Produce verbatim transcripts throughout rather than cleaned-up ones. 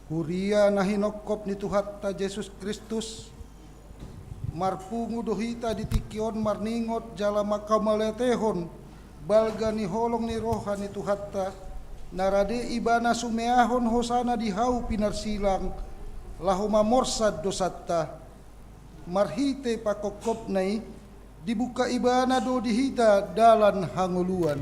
Huria na hinongkop ni Tuhanta Jesus Kristus, marpungu do hita di tingki on marningot jala mangkamauliatehon balga ni holong ni roha ni Tuhanta, na rade Ibana sumeahon hosana di hau pinarsilang, laho mamorsan dosanta. Marhite pangkopkopna i, dibuka Ibana do di hita dalan hangoluan.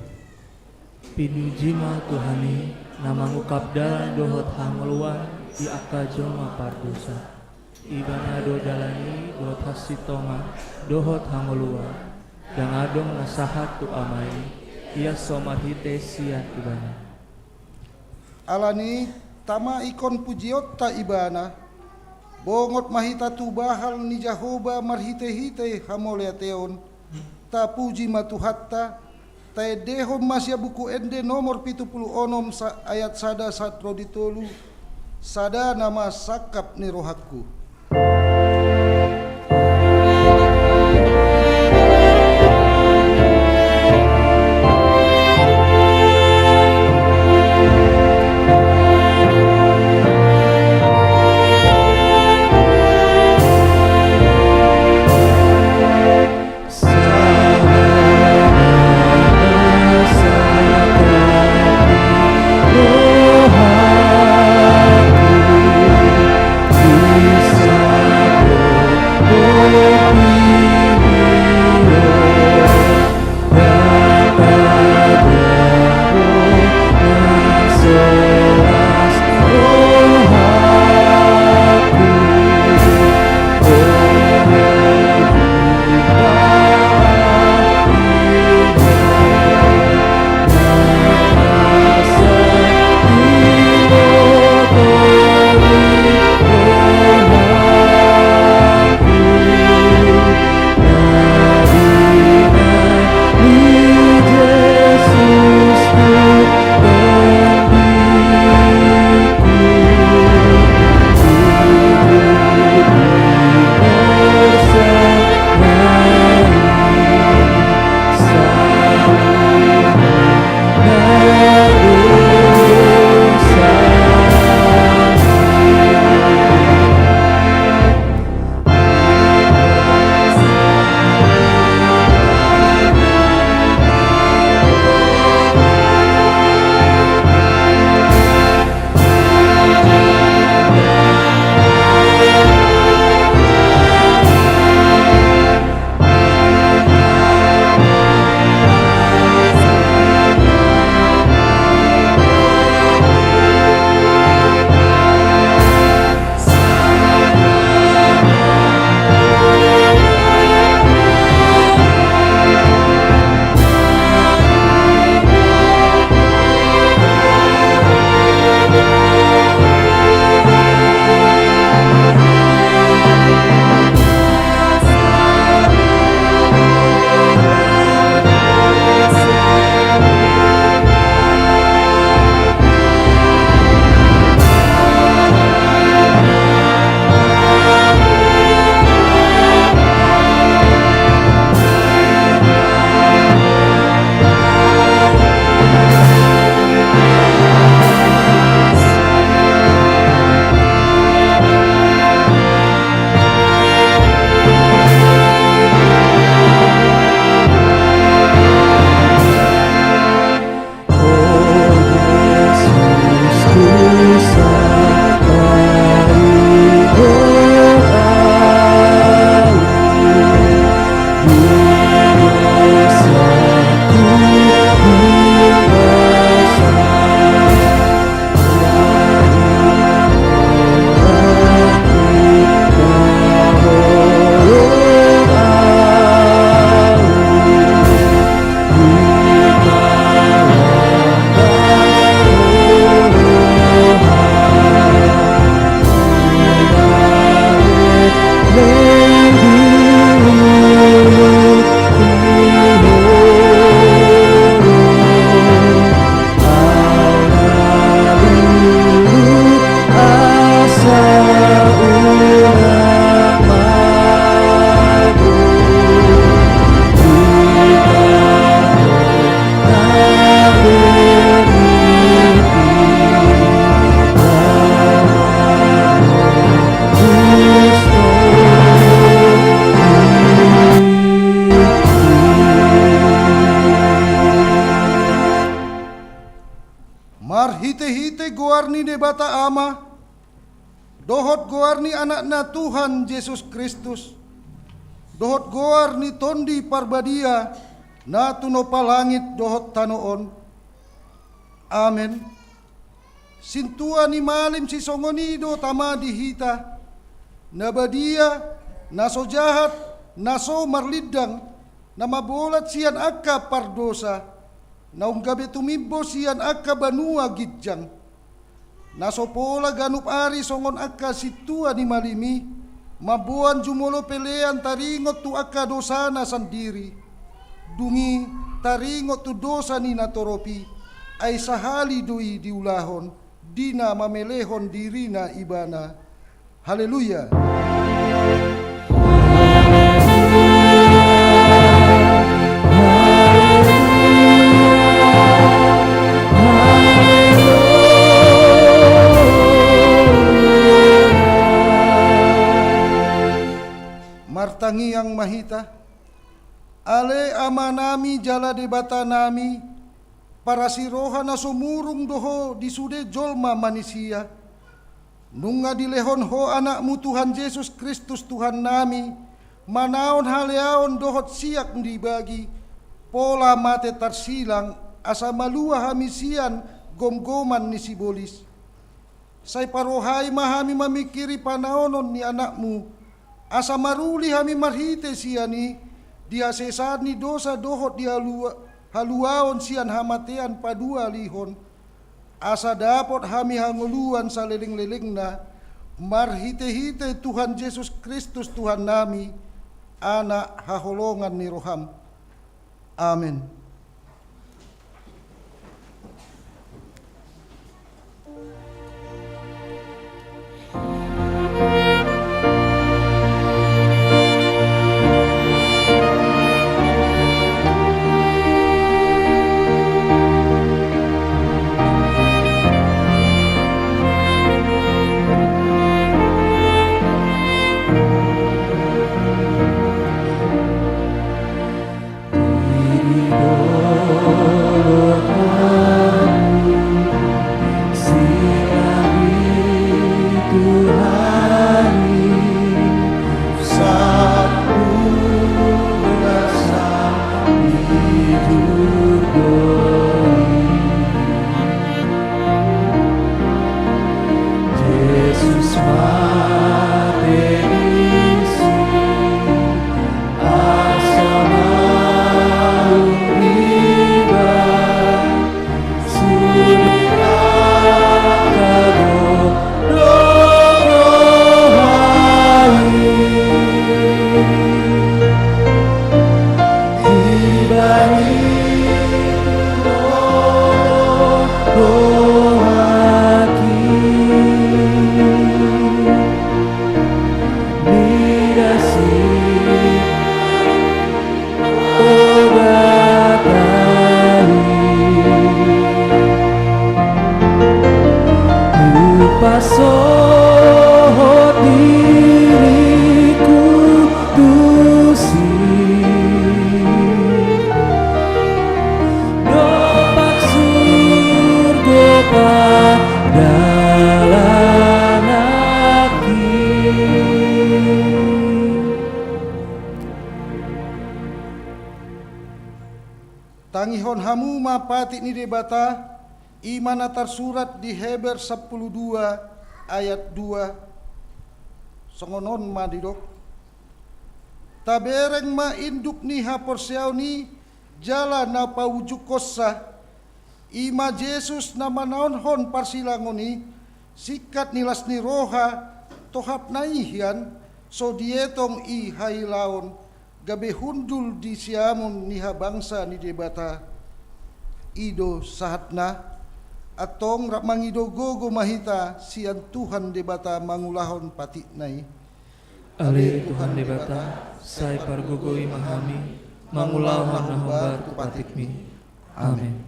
Pinuji ma Tuhan i, na mangungkap dalan dohot hangoluan di angka jolma pardosa. Ibana do dalan i dohot hasintongan dohot hangoluan. Ndang adong na sahat tu Ama i, ia so marhite sian Ibana. Alani i, tama ingkon pujionta Ibana. Bongot ma hita tu bahal ni Jahowa marhitehite hamauliateon. Tapuji ma Tuhanta. Taendehon ma sian Buku Ende nomor pitu pulu onom sa-, ayat sada sahat ro di tolu. Sada nama sangkap ni rohangku. Debata Ama, dohot goar ni Anakna Tuhan Jesus Kristus, dohot goar ni Tondi Parbadia, na tinompa langit dohot tano on. Amen. Sintua ni malim sisongon i do tama di hita, na badia, na so jahat, na so marlindang, na mabolat sian angka pardosa, naung gabe tumimbo sian angka banua ginjang. Na so pola ganup ari songon angka sintua ni malim i, mamboan jumolo pelean taringot tu angka dosana sandiri. Dung i taringot tu dosa ni natorop i, ai sahali do i diulahon, di na mamelehon dirina ibana. Haleluya. Martangiang ma hita. Ale Amanami jala Debatanami, parasi roha na sumurung do Ho di sude jolma manisia. Nunga dilehon Ho Anakmu Tuhan Jesus Kristus Tuhannami, manaon haleaon dohot siak ni bagi, pola mate tarsilang, asa malua hami sian gomgoman ni sibolis. Sai parohai ma hami mamingkiri panaonon ni Anakmu, asa maruli hami marhite sian i, di hasesaan ni dosa dohot di halua-, haluaon sian hamatean paduahalihon, asa dapot hami hangoluan salelenglelengna, marhitehite Tuhan Jesus Kristus Tuhannami, Anak haholongan ni roham. Amen. Jesus mate isi asa mauliate. Hupasohot diriku tusi, dompak surgo padalan nangkin. Tangihon hamu ma patik ni Debata, i ma na tarsurat di Heber sampulu dua ayat dua. Songon on ma didok: Tabereng ma induk ni haporseaon i jala na paujungkonsa, i ma Jesus na manaonhon parsilangon i, singkat ni las ni roha, tohapna i hian, so dietong i hailaon, gabe hundul di siamun ni habangsa ni Debata. I do sahatna. Antong rap mangido gogo ma hita sian Tuhan Debata mangulahon patikna i. Ale Tuhan Debata, sai pargogoi ma hami mangulahon na hombar tu patikmi. Amen.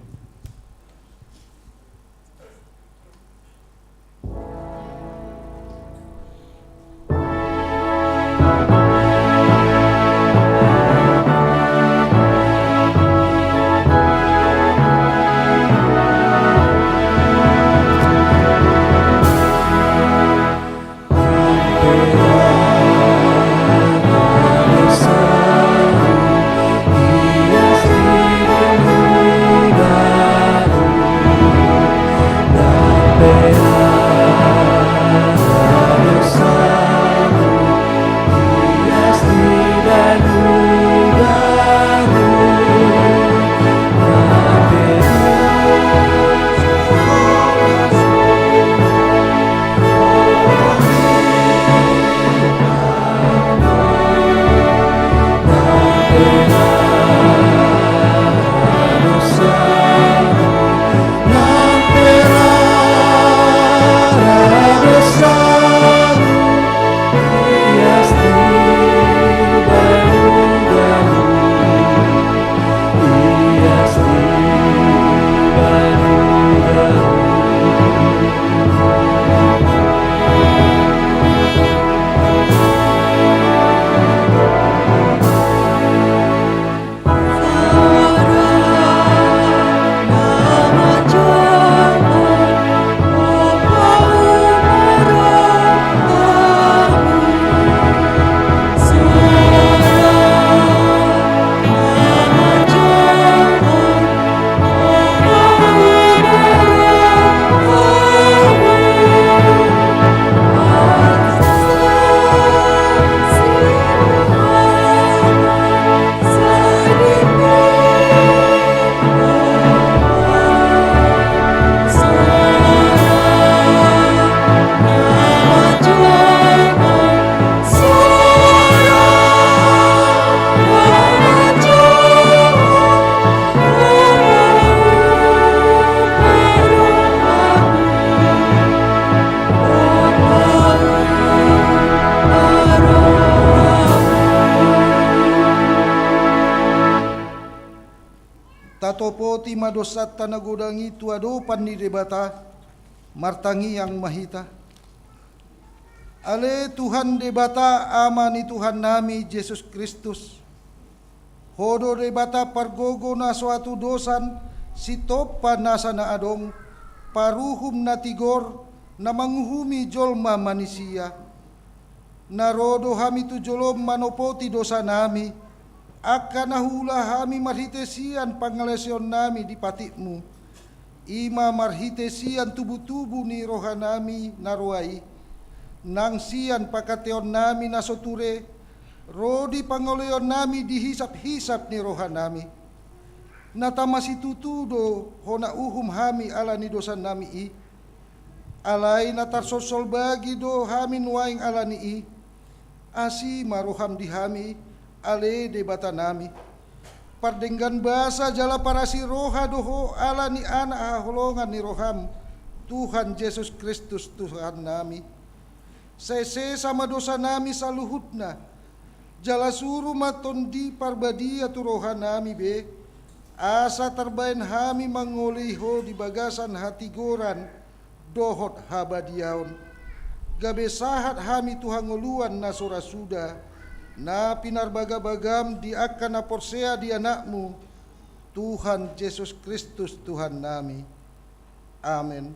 Poti ma dosanta na godang i tu adopan ni Debata. Martangiang ma hita. Ale Tuhan Debata, Ama ni Tuhannami Jesus Kristus, Ho do Debata pargogo na so hatudosan, sitompa nasa na adong, paruhum na tigor, na manguhumi jolma manisia. Na ro do hami tu jolom manopoti dosanami, angka na huula hami marhite sian pangalaosionnami di patikmu, i ma marhite sian tubutubu ni rohanami na roa i, nang sian pangkataionnami na so ture, ro di pangoloionnami di hisaphisap ni rohanami. Na tama situtu do hona uhum hami ala ni dosanami i. Alai na tarsolsol bagi do hami nuaeng ala ni i. Asi ma roham di hami, ale Debatanami. Pardenggan basa jala parasi roha do Ho ala ni Anak haholongan ni roham, Tuhan Jesus Kristus Tuhannami. Sai sesa ma dosanami saluhutna, jala suru ma Tondi Parbadia tu rohanami be, asa tarbaen hami mangoloi Ho di bagasan hatigoran dohot habadiaon. Gabe sahat hami tu hangoluan na so ra suda, na pinarbagabagam di angka na porsea di Anakmu, Tuhan Jesus Kristus Tuhannami. Amen.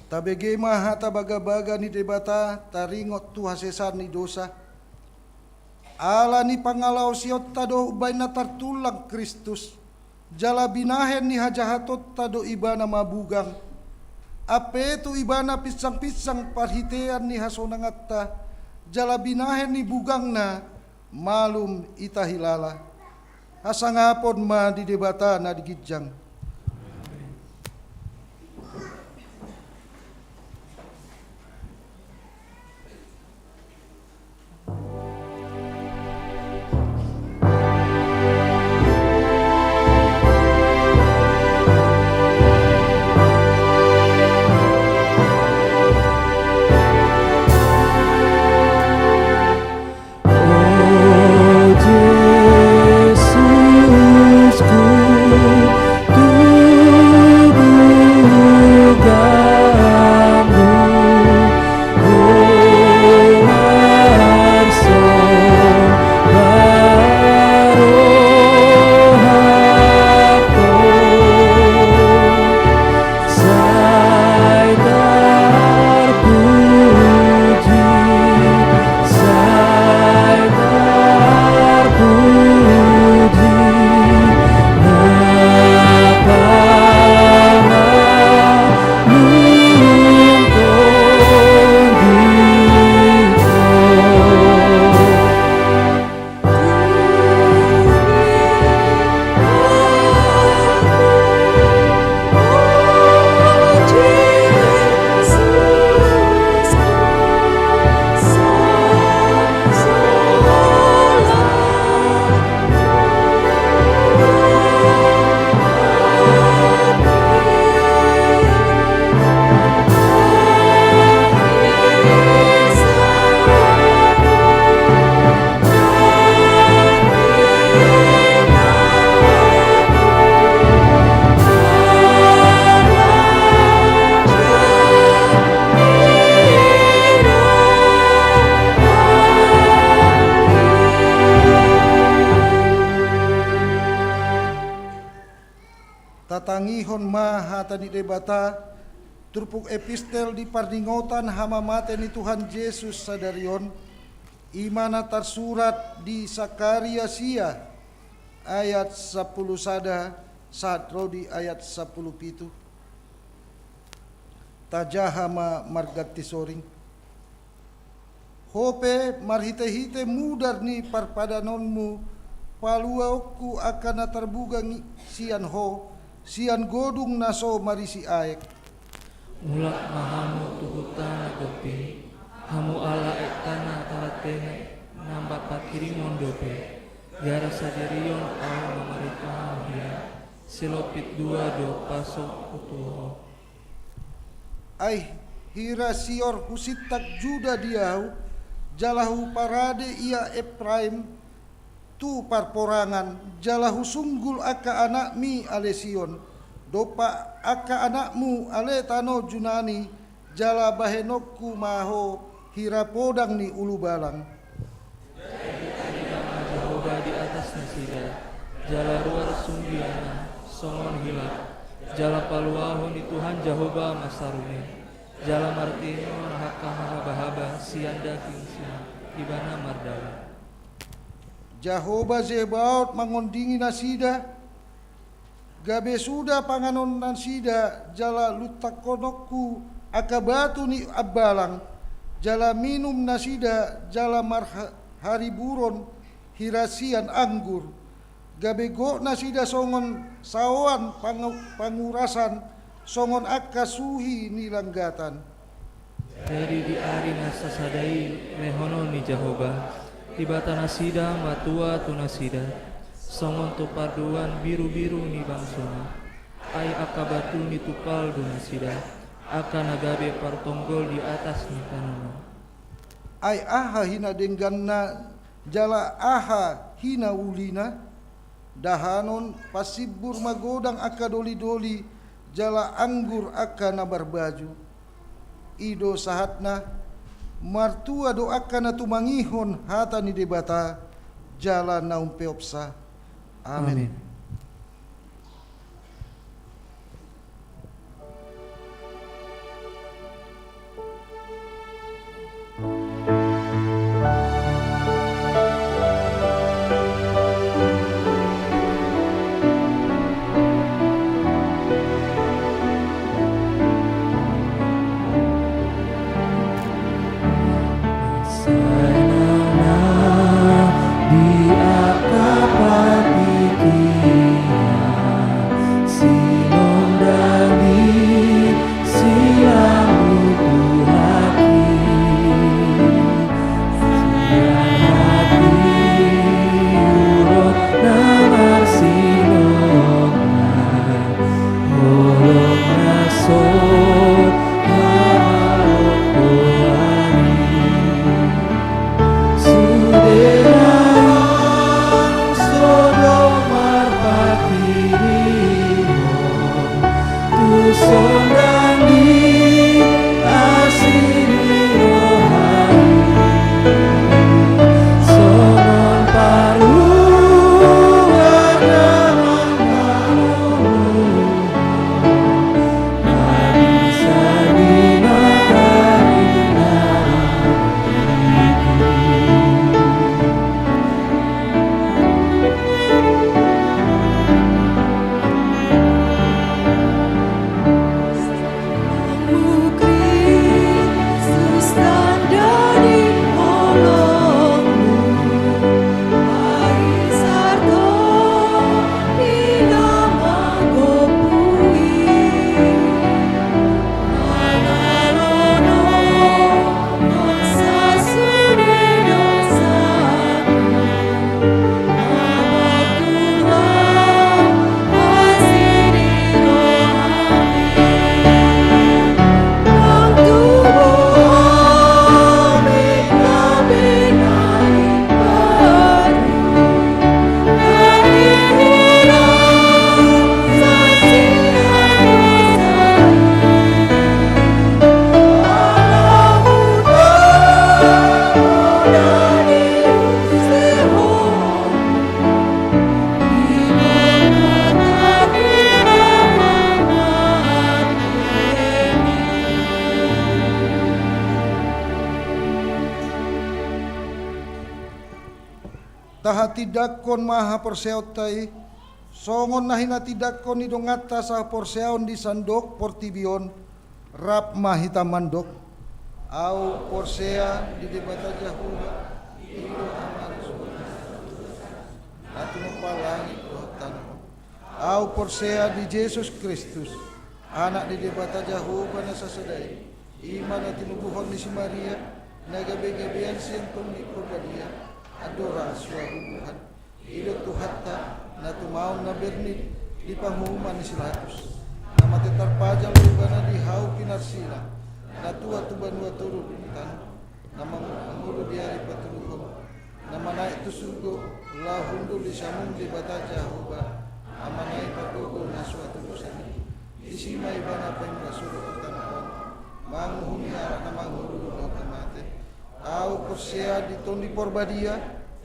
Tabege ma hata bagabaga ni Debata taringot tu hasesaan ni dosa. Ala ni pangalaosionta do umbaen na tartulang Kristus, jala binahen ni hajahatonta do Ibana mabugang. Ampe tu Ibana pinsangpinsang parhitean ni hasonanganta, jala binahen ni bugangna malum ita hilala. Hasangapon ma di Debata na di ginjang. Ma hata ni Debata, turpuk epistel di pardingotan hamamate ni Tuhan Jesus sadari on, i ma na tarsurat di Sakaria sia, ayat sampulu sada sahat ro di ayat sampulu pitu. Tajaha ma marganti soring. Ho pe marhitehite mudar ni parpadanonmu paluaonku angka na tarbuga ngi-, sian ho, sian godung na so marisi aek. Mulak ma hamu tu huta na gompi, hamu ala aek tana tarantene, na mambahen pangkirimon dope, garar sadarion ahu mamarenta hamu hira, silompit dua do pasonku tu ho. Ai hira sior husintak Juda di ahu, jala huparade ia Epraim tu parporangan, jala husunggul angka anakmi ale Sion, dompak angka anakmu ale tano Junani, jala bahenonku ma ho hira podang ni ulubalang. Jadi tadingan ma Jahowa di atas nasida, jala ruar sun di iana, songon hilap, jala paluahon ni Tuhan Jahowa ma sarune, jala martinoan angka habahaba sian daging sian ibana mardalan. Jahowa Zebaot mangondingi nasida, gabe suda panganon nasida, jala luntangkononku angka batu ni ambalang, jala minum nasida, jala marha-, hariburon hira sian anggur, gabe gok nasida songon saoan pangu-, pangurasan, songon angka suhi ni langgatan. Jadi di ari na sasada i lehonon ni Jahowa, Debata nasida, matua tu nasida, songon tu pardoan birubiru ni bangsona. Ai angka batu ni tumpal do nasida, angka na gabe partonggol di atas ni tanonon. Ai aha hinadengganna jala aha hinaulina? Dahanon, pasimbur ma godang angka dolidoli, jala anggur angka na marbaju. I do sahatna, martua do angka na tumangihon hata ni Debata, jala na umpeopsa. Amen. Amen. Sai naung na di angka partingkian, sinondang di silambutuhonki. Sian hatiuruk na marsinondang, holong na so haholongan i. Sude naung so do marpangkirimon, tu sondang di asi ni roha i. Songon parluar na manghaholongi. Tahatindangkon ma haporseaonta i, songon na hinatindangkon ni donganta sahaporseaon di sandok portibi on, rap ma hita mandok. Ahu porsea di Debata Jahowa, i do Ama ni solu na tumompa langit dohot tano on. Ahu porsea di Jesus Kristus, Anak ni Debata Jahowa na sasada i, i ma na tinubuhon ni si Maria, na gabegabean sian Tondi Porbadia, andorang sua bubuhan. I do Tuhanta, na tumaon na bernit di panguhuman ni si Pilatus, na mate tarpajal do Ibana di hau pinarsilang, na tuat tu banua toru di tano, na mangolu di ari patoluhon, na manaek tu surgo, laho hundul di siamun Debata Jahowa, Ama na i pargogo na so atudosan i. Disi ma Ibana paimbason dohot tano on, manguhumi halak na mangolu dohot na mate. Ahu porsea di Tondi Porbadia,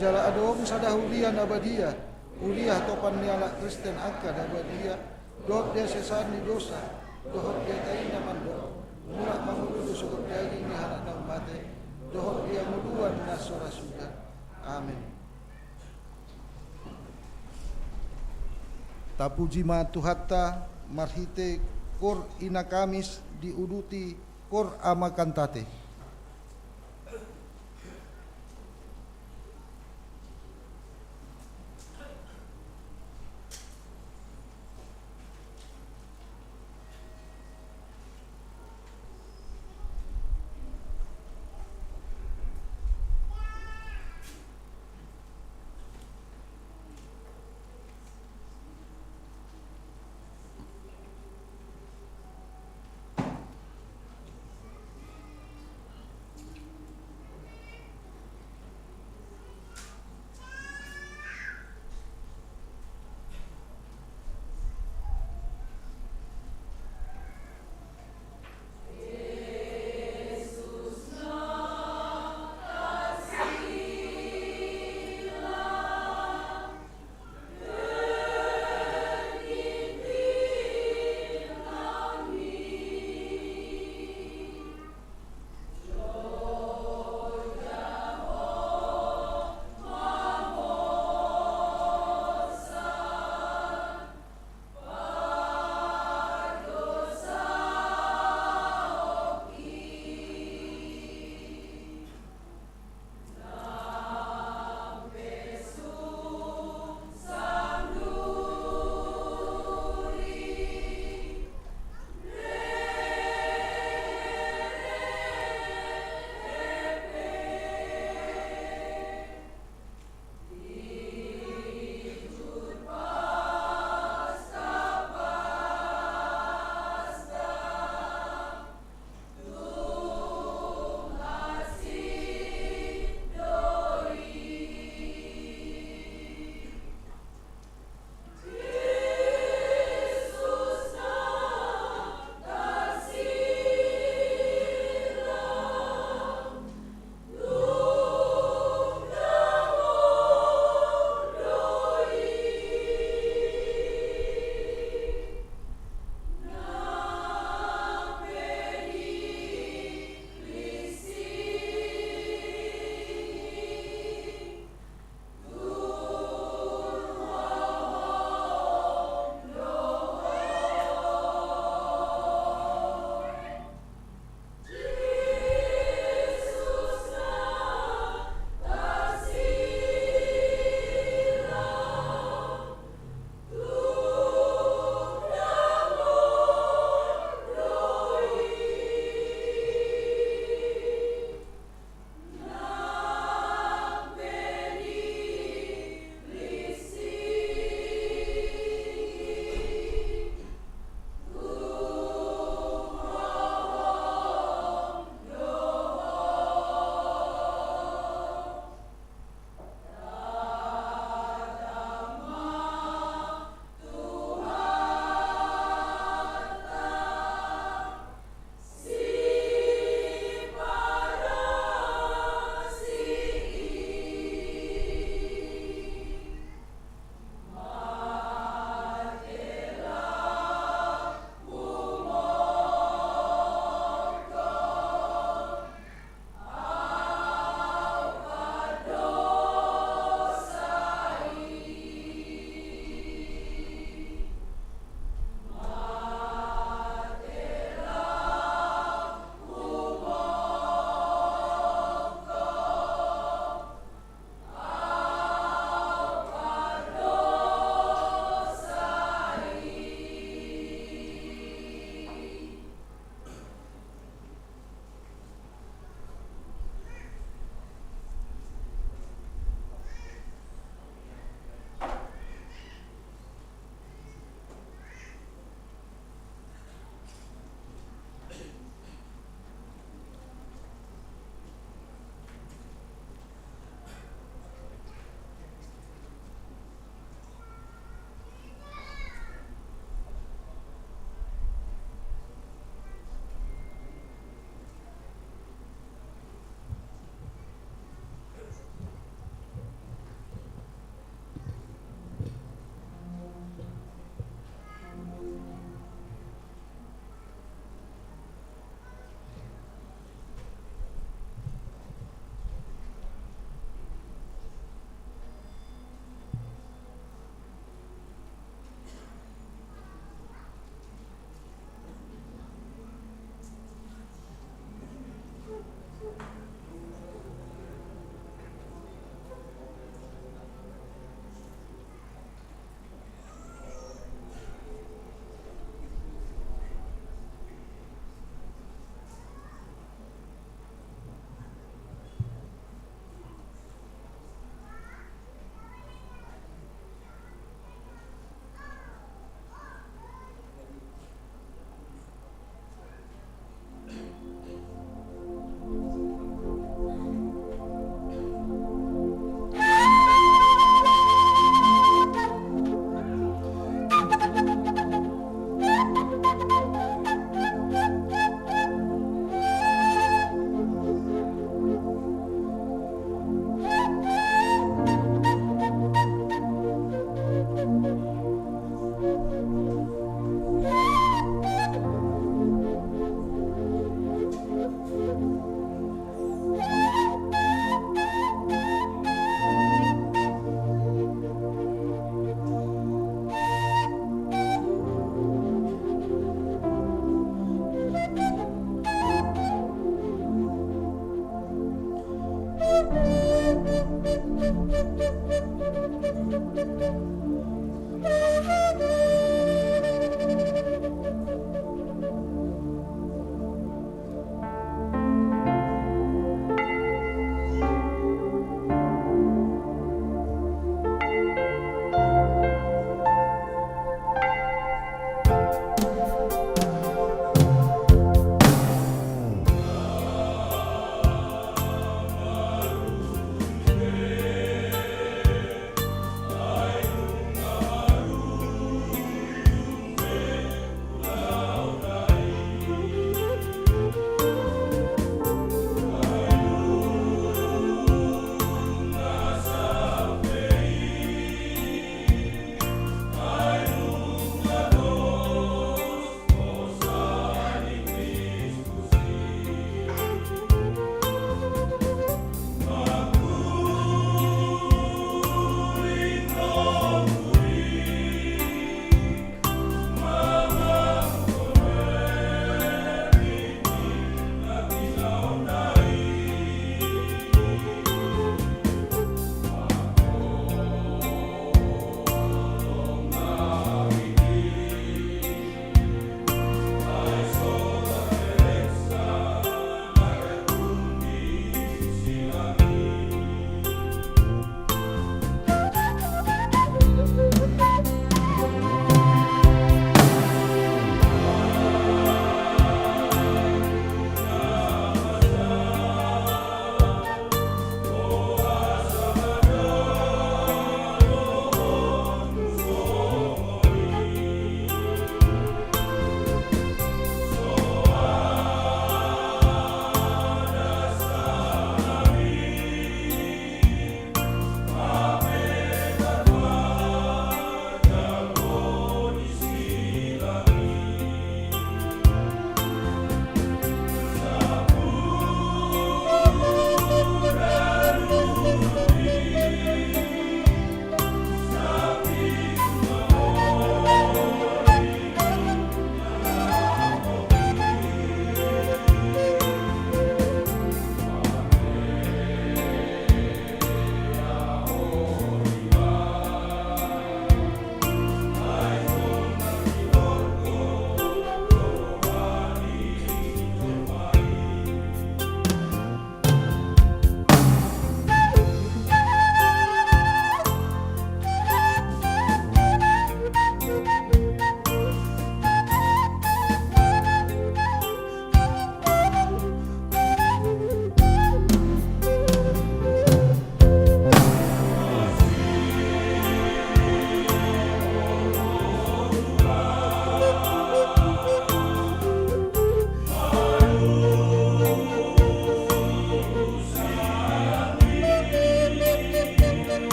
jala adong sada huria na badia, huria hatopan ni halak Kristen angka na badia, dohot di hasesaan ni dosa, dohot di hata i na mandok, mulak mangolu do sogot daging ni halak naung mate, dohot di hangoluan na so ra suda. Amen. Tapuji ma Tuhanta, marhite Kor Ina Kamis diuduti Kor Ama Kantate.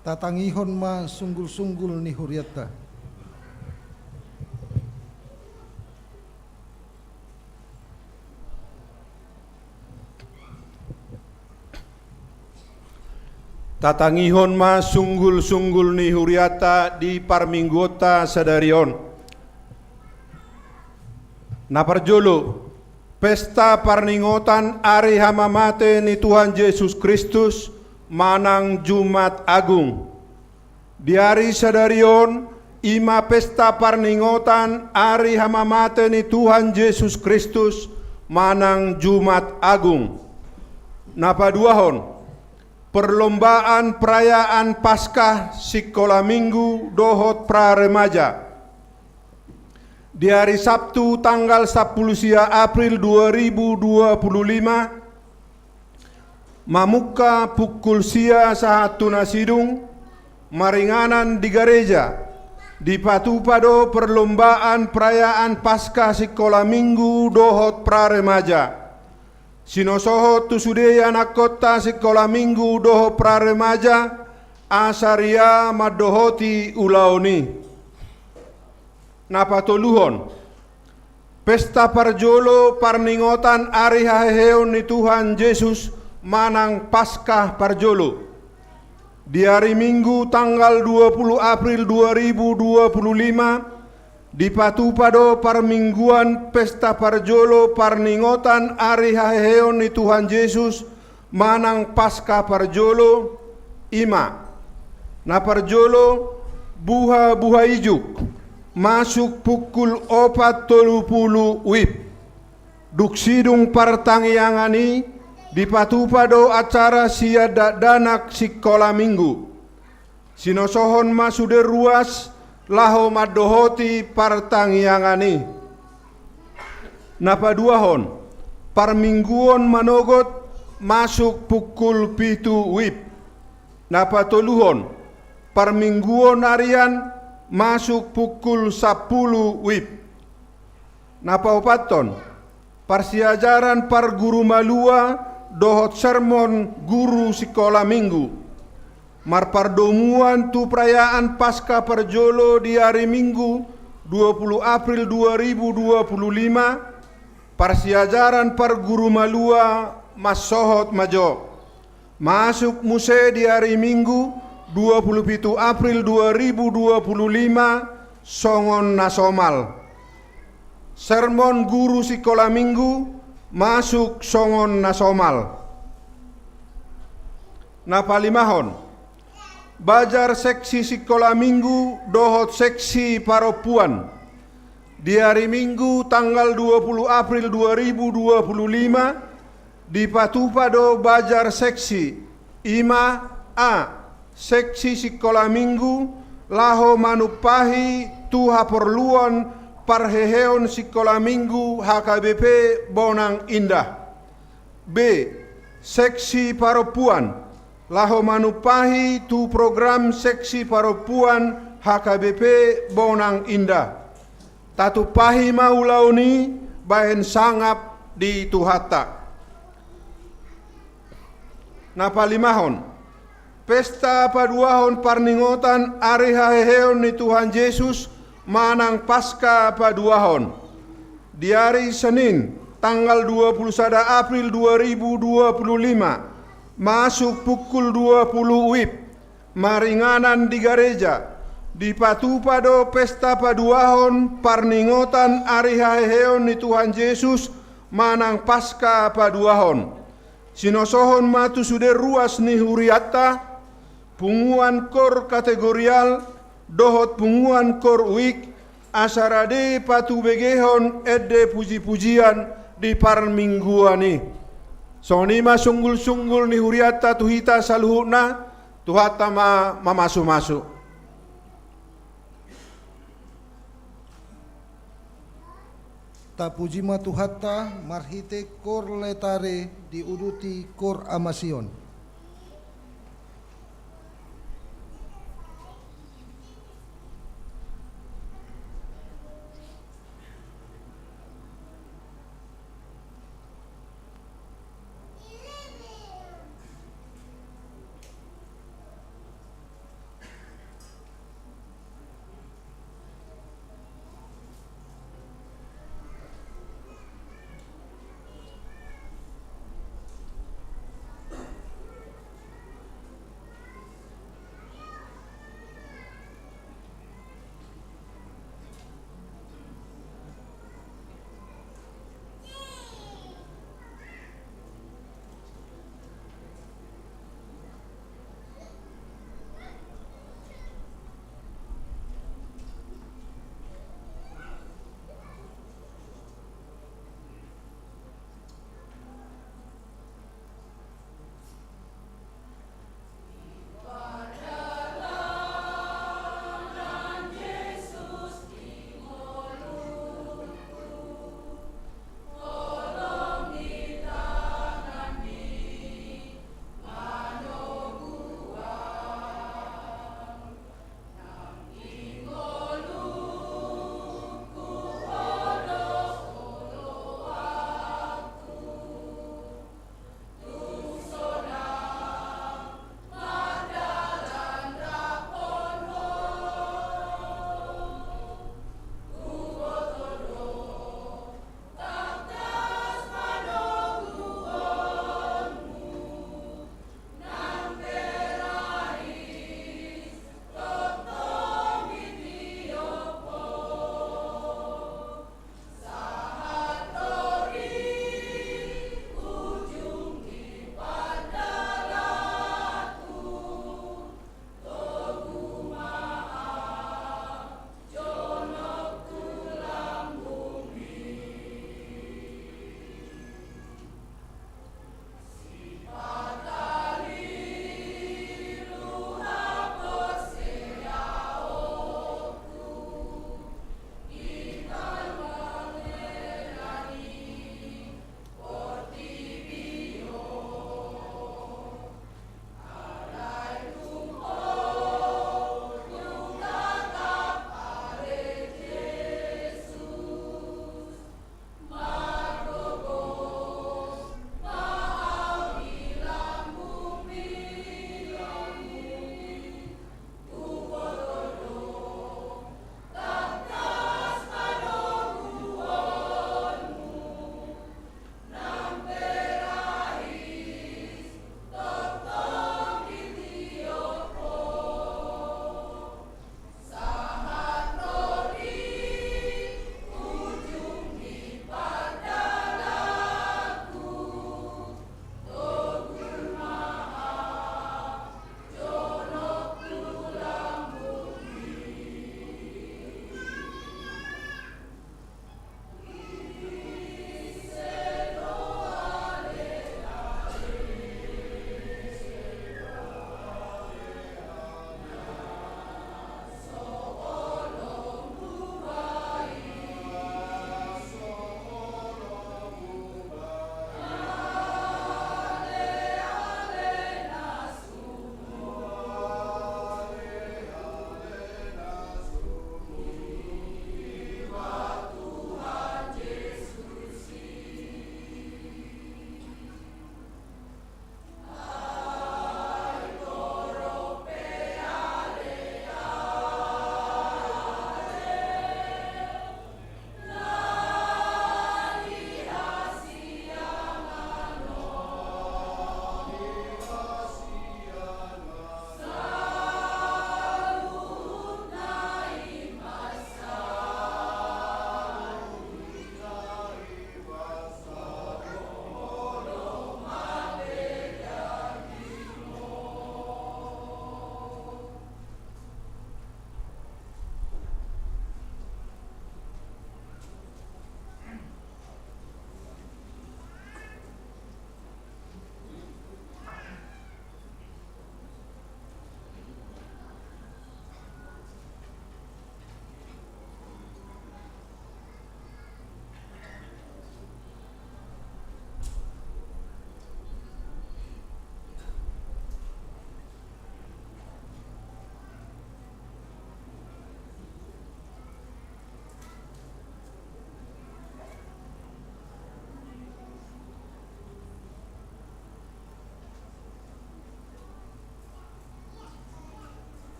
Tatangihon ma sunggul-sunggul ni hurianta. Tatangihon ma sunggul-sunggul ni hurianta di parmingguonta sadari on. Na parjolo, pesta parningotan ari hamamate ni Tuhan Jesus Kristus manang Jumat Agung. Di ari sadari on, i ma pesta parningotan ari hamamate ni Tuhan Jesus Kristus manang Jumat Agung. Na paduahon, perlombaan perayaan Paskah Sikola Minggu dohot Pra Remaja. Di ari Sabtu tanggal sampulu sia April dua ribu dua puluh lima, mamungka pukul sia sahat tu na sidung, maringanan di gareja, dipatupa do perlombaan perayaan Paskah Sikola Minggu dohot Pra Remaja. Sinosohon tu sude ianakhonta Sikola Minggu dohot Pra Remaja, asa ria mandohoti ulaon i. Na patoluhon, pesta parjolo parningotan ari haheheon ni Tuhan Jesus manang Paskah parjolo. Di ari Minggu tanggal dua puluh April dua ribu dua puluh lima, dipatupa do parmingguan pesta parjolo parningotan ari haheheon ni Tuhan Jesus manang Paskah parjolo, i ma: Na parjolo, buha-buha ijuk, masuk pukul opat tolu pulu wib. Dung sidung partangiangan i, dipatupa do acara sian dakdanak Sikola Minggu. Sinosohon ma sude ruas laho mandohoti partangiangan i. Na paduahon, parmingguon manogot, masuk pukul pitu wib. Na patoluhon, parmingguon arian, masuk pukul sampulu wib. Na paopathon, parsiajaran pargurumalua dohot sermon guru Sikola Minggu. Marpardomuan tu perayaan Paskah parjolo di ari Minggu dua puluh April dua ribu dua puluh lima, parsiajaran pargurumalua mansohot ma jo. Masuk muse di ari Minggu dua puluh pitu April dua ribu dua puluh lima songon na somal. Sermon guru Sikola Minggu masuk songon na somal. Na palimahon, bajar seksi Sikola Minggu dohot seksi parompuan. Di ari Minggu tanggal dua puluh April dua ribu dua puluh lima, dipatupa do bajar seksi, i ma: A, seksi Sikola Minggu laho manumpahi tu haporluan parheheon Sikola Minggu H K B P Bonang Indah. B, seksi parompuan laho manumpahi tu program seksi parompuan H K B P Bonang Indah. Tatumpahi ma ulaon i bahen sangap di Tuhanta. Na palimahon, pesta paduahon parningotan ari haheheon ni Tuhan Jesus manang Paska paduahon. Di ari Senin, tanggal dua puluh sada April dua ribu dua puluh lima, masuk pukul dua puluh wib, maringanan di gareja, dipatupa do pesta paduahon parningotan ari haheheon ni Tuhan Jesus manang Paska paduahon. Sinosohon ma tu sude ruas ni hurianta, punguan kor kategorial dohot punguan kor uik, asa rade patubegehon ende pujipujian di parmingguan i. Songon i ma sunggulsunggul ni hurianta tu hita saluhutna. Tuhanta ma mamasumasu. Tapuji ma Tuhanta marhite kor Letare diuduti kor Amasion.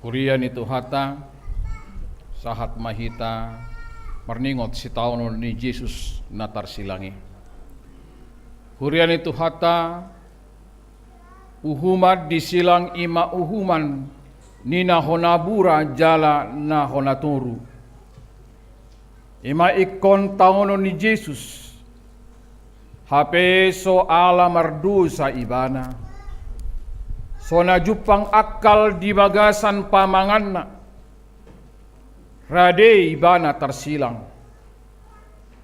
Huria ni Tuhanta, sahat ma hita marningot sitaonon ni Jesus na tarsilang i. Huria ni Tuhanta, uhuman disilang i ma uhuman ni na hona bura jala na hona toru. I ma ingkon taonon ni Jesus, hape so ala mardosa ibana. So na jumpang akal di bagasan pamanganna, rade ibana tarsilang,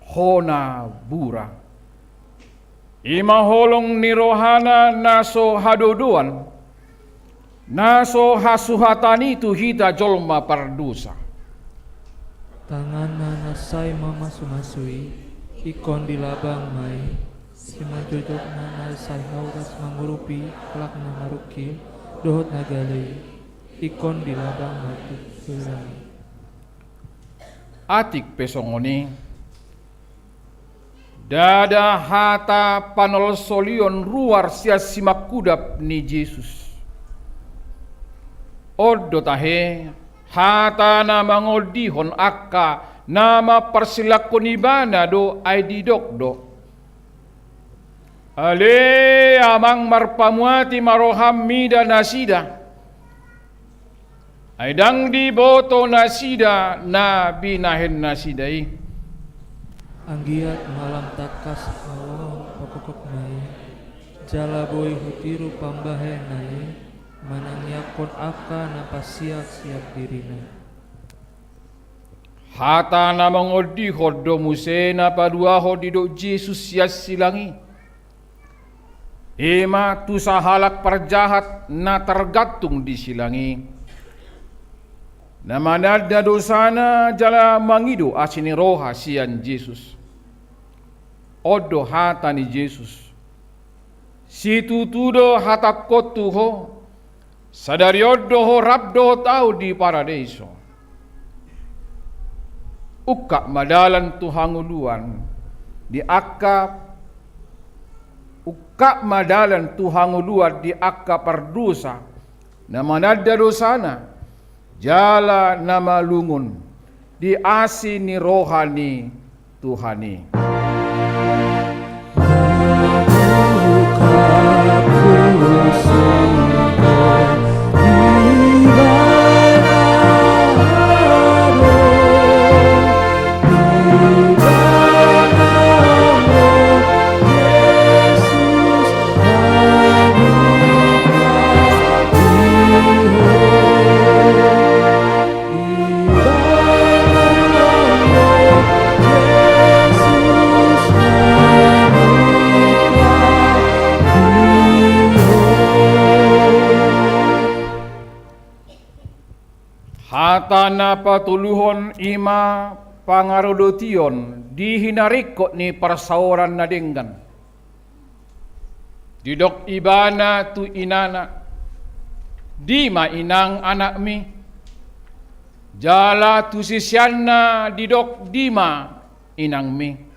hona bura. I ma holong ni rohana na so hadodoan, na so hasuhatan i tu hita jolma pardosa. Tanganna na sai mamasumasu i, ingkon dilabang ma i, simanjujungna na sai hauras mangurupi halak na marungkil dohot na gale i, ingkon dilabang ma tu langit. Atik pe songon i, ndada hata panolsolion ruar sian simangkudap ni Jesus. On do tahe hata na mangondihon angka na mamparsilangkon ibana do, ai didok do: Ale Amang, marpamuati ma roham mida nasida, ai ndang diboto nasida na binahen nasida i. Anggiat ma lam tangkas ahu on, pagokhon ma i, jala boi hutiru pambahenna i, manang iakkon angka na pasiak sian dirina. Hata na mangondihon do muse na paduahon didok Jesus sian silang i. I ma tu sahalak parjahat na targantung di silang i, na mananda dosana jala mangido asi ni roha sian Jesus. On do hata ni Jesus: Situtu do hatangkon tu ho, sadari on do ho rap dohot ahu di paradeiso. Ungkap ma dalan tu hangoluan di angka, ungkap ma dalan tu hangoluan di angka pardosa na mananda dosana, jala na malungun di asi ni roha ni Tuhan i. Hata na patoluhon i ma pangarodotion di hinaringkot ni parsaoran na denggan. Didok ibana tu inana: Dima inang anakmi? Jala tu siseanna didok: Dima inangmi?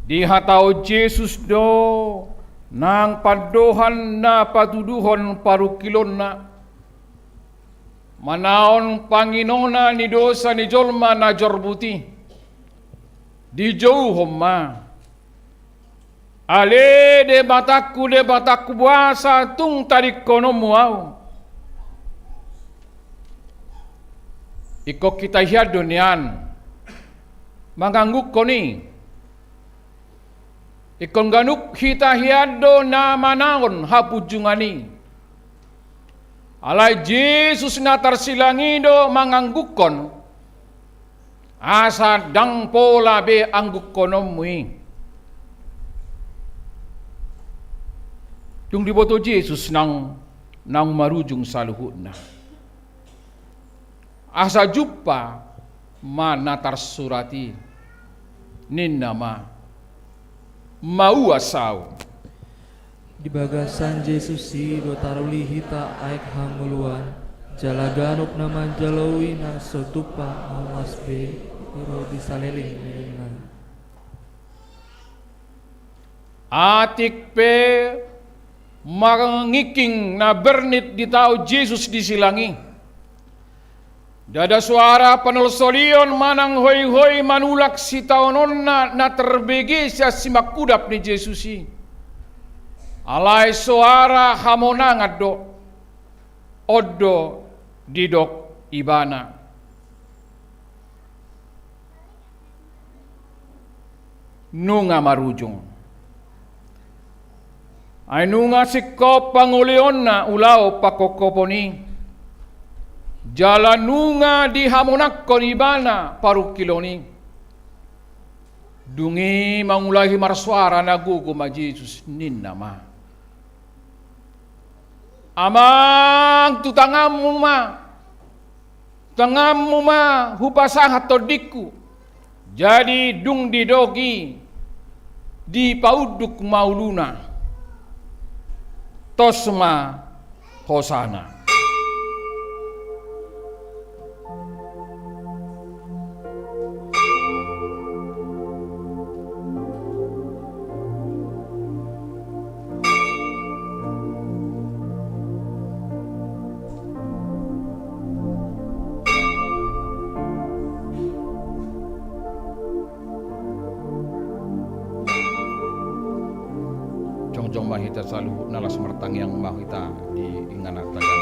Dihatahon Jesus do nang pandohan na patuduhon parungkilonna, manaon panginona ni dosa ni jolma na jorbut i. Dijouhon ma: Ale Debatangku, Debatangku, boasa tung tadingkononmu ahu? Ingkon hita hian do nian manganggukon i. Ingkon ganup hita hian do na manaon hapunjungan i. Alai Jesus na tarsilang i do manganggukon, asa ndang pola be anggukkononmu i. Tung diboto Jesus naung, naung marujung saluhutna. Asa jumpa ma na tarsurat i, ninna ma: Mauas ahu. Di bagasan Jesus i do taruli hita aek hangoluan, Jala ganup na manjaloina so tupa mauas be, ro di saleleng ni lelengna. Atik pe mangingking na bernit ditaon Jesus di silang i. Ndada soara panolsolion manang hoihoi manulak sitaononna na terbege sian simangkudap ni Jesus i. Alai soara hamonangan do. On do didok ibana. Nunga marujung. Ai nunga singkop pangoleonna ulaon pangkophopon i. Jala nunga dihamonangkon ibana parungkilon i. Dung i mangulahi marsoara na gogo ma Jesus, ninna ma: Amang, tu tanganmu ma, tanganmu ma hupasahat tondingku. Jadi dung didok i, dipaunduk ma uluna. Tos ma hosana. Jongjong ma hita saluhutna, laos martangiang ma hita di inganan tagan.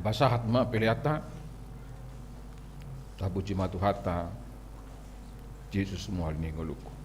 Pasahat ma peleanta. Tapuji ma Tuhanta. Jesus mual ni ngolungku.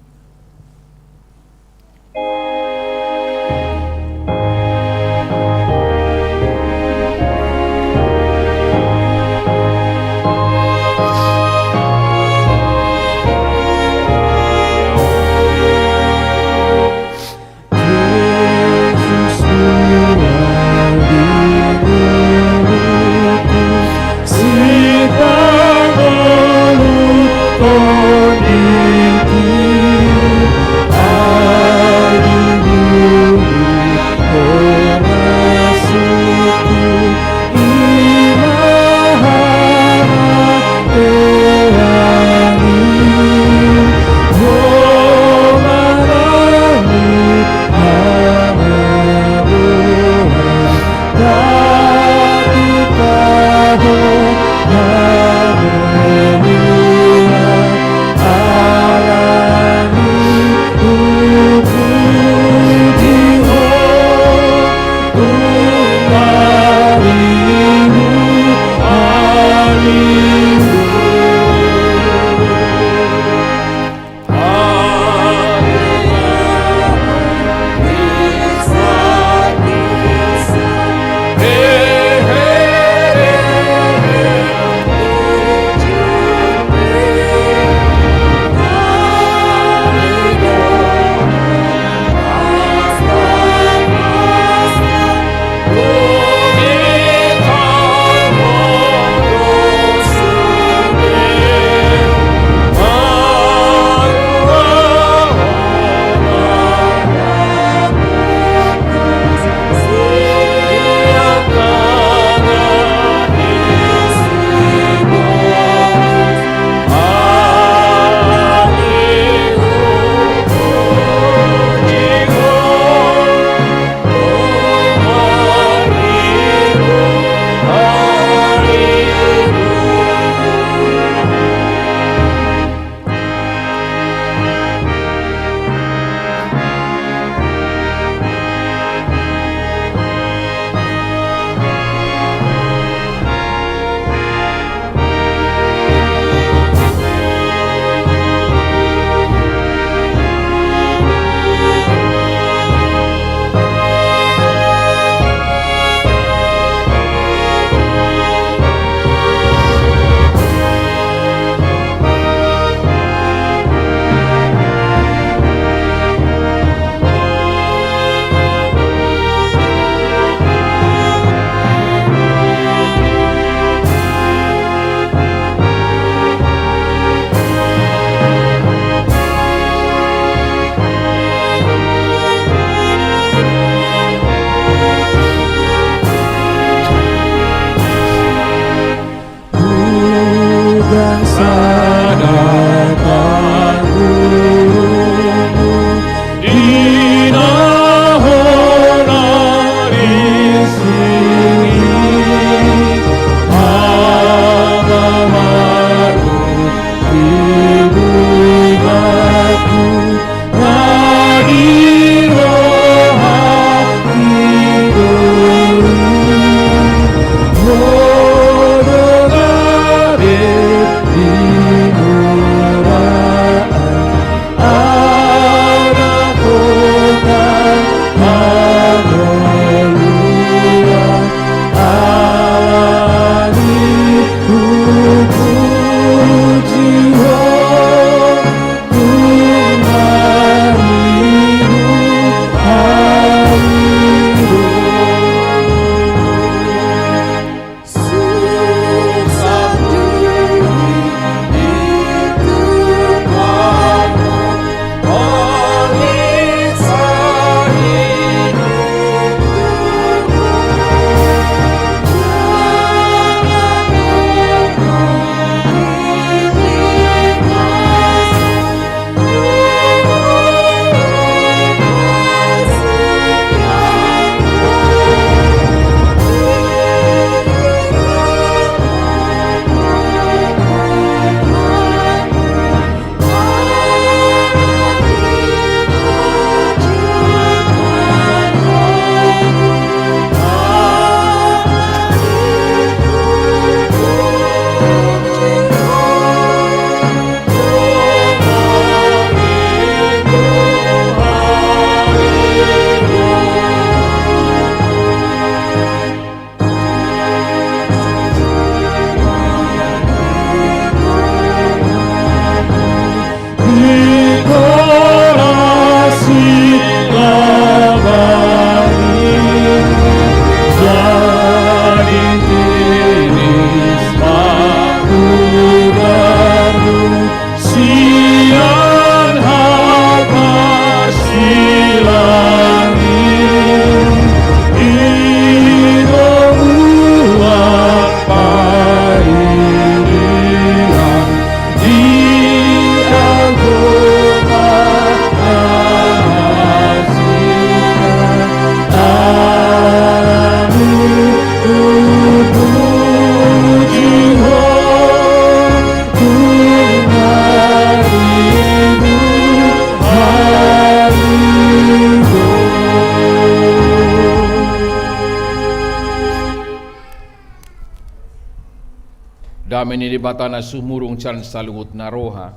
Dame ni Debata na sumurung sian saluhut na roha,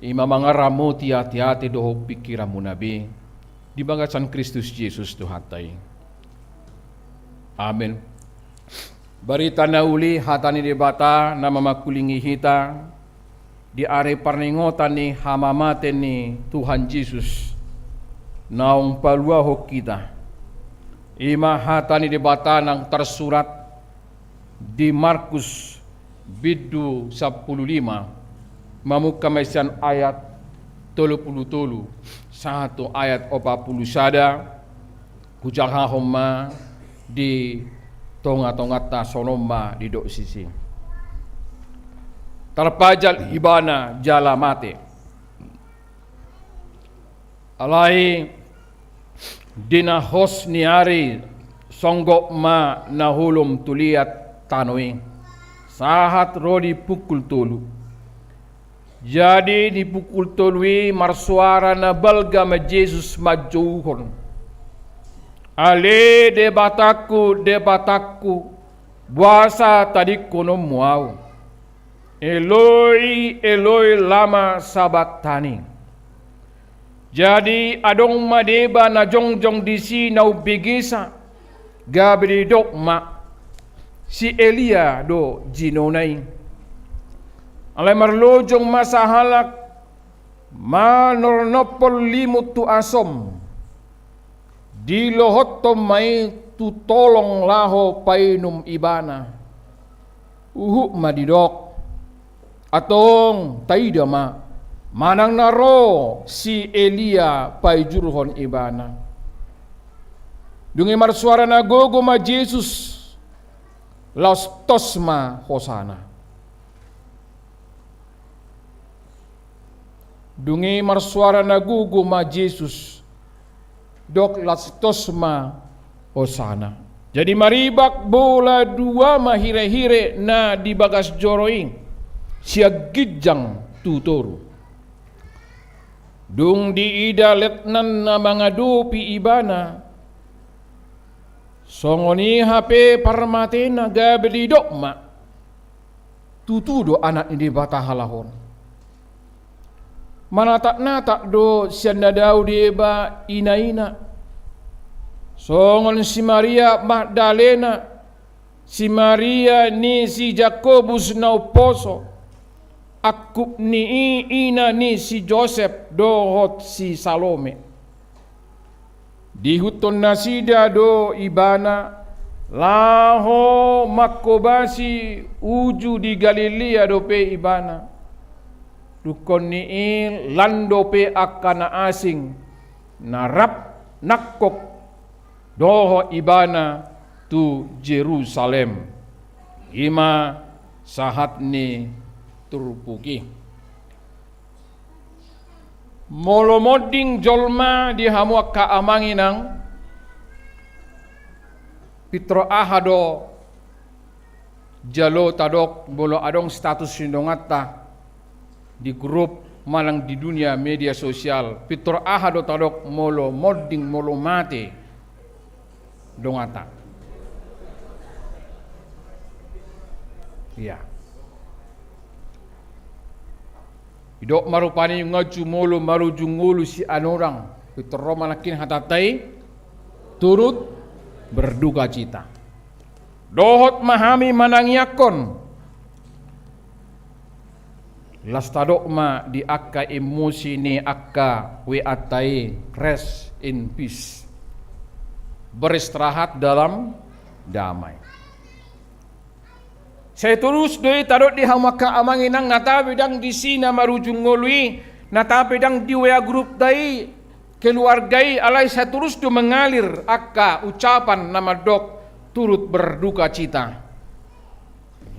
i ma mangaramoti ateate dohot pingkiranmuna be di bagasan Kristus Jesus Tuhanta i. Amen. Barita na uli, hata ni Debata na mamangkulingi hita di ari parningotan ni hamamate ni Tuhan Jesus naung paluahon hita. I ma hata ni Debata naung tarsurat di Markus bindu sampulu lima, mamungka ma i sian ayat tolu pulu tolu sahat tu ayat opat pulu sada. Hujahahon ma di tongatonganta, songon on ma didok disi: Tarpajal ibana jala mate. Alai di na hos ni ari songgop ma na holom tu liat tano i, sahat ro di pukul tolu. Jadi di pukul tolu i marsoara na balga ma Jesus manjouhon: Ale Debatangku, Debatangku, boasa tadingkononmu ahu? Eloi, Eloi, lama sabaktani? Jadi adong ma deba na jongjong disi na umbegesa, gabe didok ma: Si Elia do jinona i. Alai marlojong ma sahalak manornophon limut tu asom, dilohothon ma i tu tolong laho painum ibana. Huhut ma didok: Antong taida ma manang na ro si Elia paijurhon ibana. Dung i marsoara na gogo ma Jesus, laos tos ma hosana. Dung i marsoara na gogo ma Jesus, didok laos tos ma hosana. Jadi maribak bola dua ma hirehire na di bagas joro i, sian ginjang tu toru. Dung diida letnan na mangadopi ibana, songon i hape parmatena, gabe didok ma: Tutu do Anak ni Debata halak on. Manataknatak do sian na dao deba inaina, songon si Maria Magdalena, si Maria ni si Jakobus na umposo, angkup ni i ina ni si Josep dohot si Salome. Diihuthon nasida do ibana laho manghobasi uju di Galilea dope ibana. Dungkon ni i lan dope angka na asing na rap nangkok dohot ibana tu Jerusalem. I ma sahat ni turpuk i. Molo monding jolma di hamu angka amang inang, pintor aha do jalo tadok molo adong status ni donganta di grup manang di dunia media sosial, pintor aha do tadok molo monding, molo mate donganta? Ia. Didok ma rupani nunga jumolo marujung ngolu si Anodang. Pintor ro ma nangkin hatanta i, turut berdukacita. Dohot ma hami manangiangkon. Laos tadok ma di angka emosi ni angka W A-ta i, rest in peace. Beristirahat dalam damai. Sai torus do i tadok di hamu angka amang inang, na tape ndang disi na marujung ngolu i, na tape ndang di W A grupta i, keluarga i, alai sai torus do mengalir angka ucapan na mandok turut berdukacita.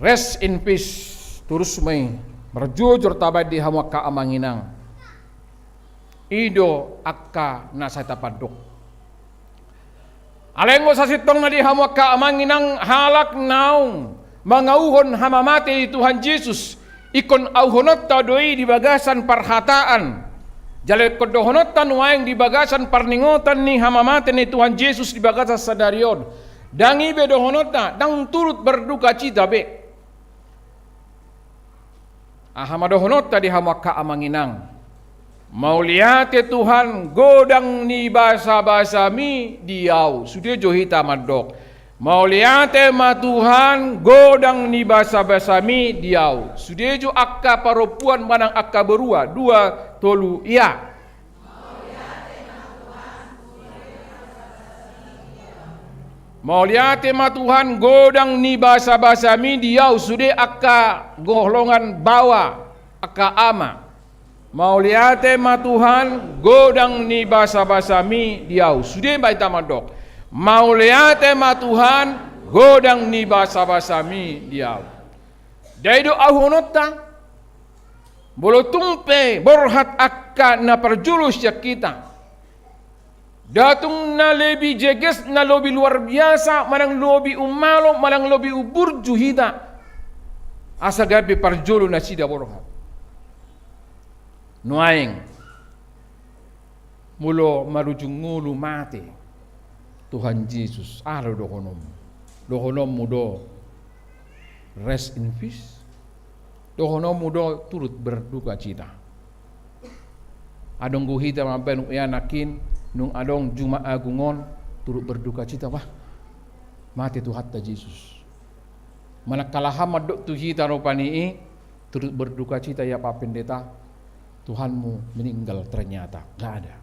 Rest in peace, torus ma i marjojor tabaen di hamu angka amang inang. I do angka na sai tapandok. Alai anggo sasintongna di hamu angka amang inang, halak naung mangauhon hamamate ni Tuhan Jesus, ingkon auhononta do i di bagasan parhataan. Jala ingkon dohononta nuaeng di bagasan parningotan ni hamamate ni Tuhan Jesus di bagasan sadari on. Ndang i be dohononta, ndang turut berdukacita be. Aha ma dohononta di hamu angka amang inang? Mauliate Tuhan, godang ni basabasami di ahu. Sude jo hita mandok. Mauliate ma Tuhan, godang ni basabasami di ahu. Sude jo angka parompuan manang angka borua, dua, tolu, ia. Mauliate ma Tuhan, godang ni basabasami di ahu. Sude angka golongan baoa, angka ama. Mauliate ma Tuhan, godang ni basabasami di ahu. Sude ma hita mandok. Mauliate ma Tuhan, godang ni basabasami di ahu. Dai do ahu dohononta. Molo tung pe borhat angka na parjolo sian hita, ndang tung na lebih jeges, na lebih luar biasa, manang lebih umalo, manang lebih umburju hita, asa gabe parjolo nasida borhat. Nuaeng, molo marujung ngolu mate Tuhan Jesus, aha do dohononmu? Dohononmu do rest in peace? Dohononmu do turut berdukacita? Adong do hita mambaen ia nangkin, nung adong Jumat Agung on, turut berdukacita, wah, mate Tuhanta Jesus. Manang halak ma mandok tu hita rupani i, turut berdukacita ia Pak Pendeta, Tuhanmu meninggal ternyata. Nggak ada.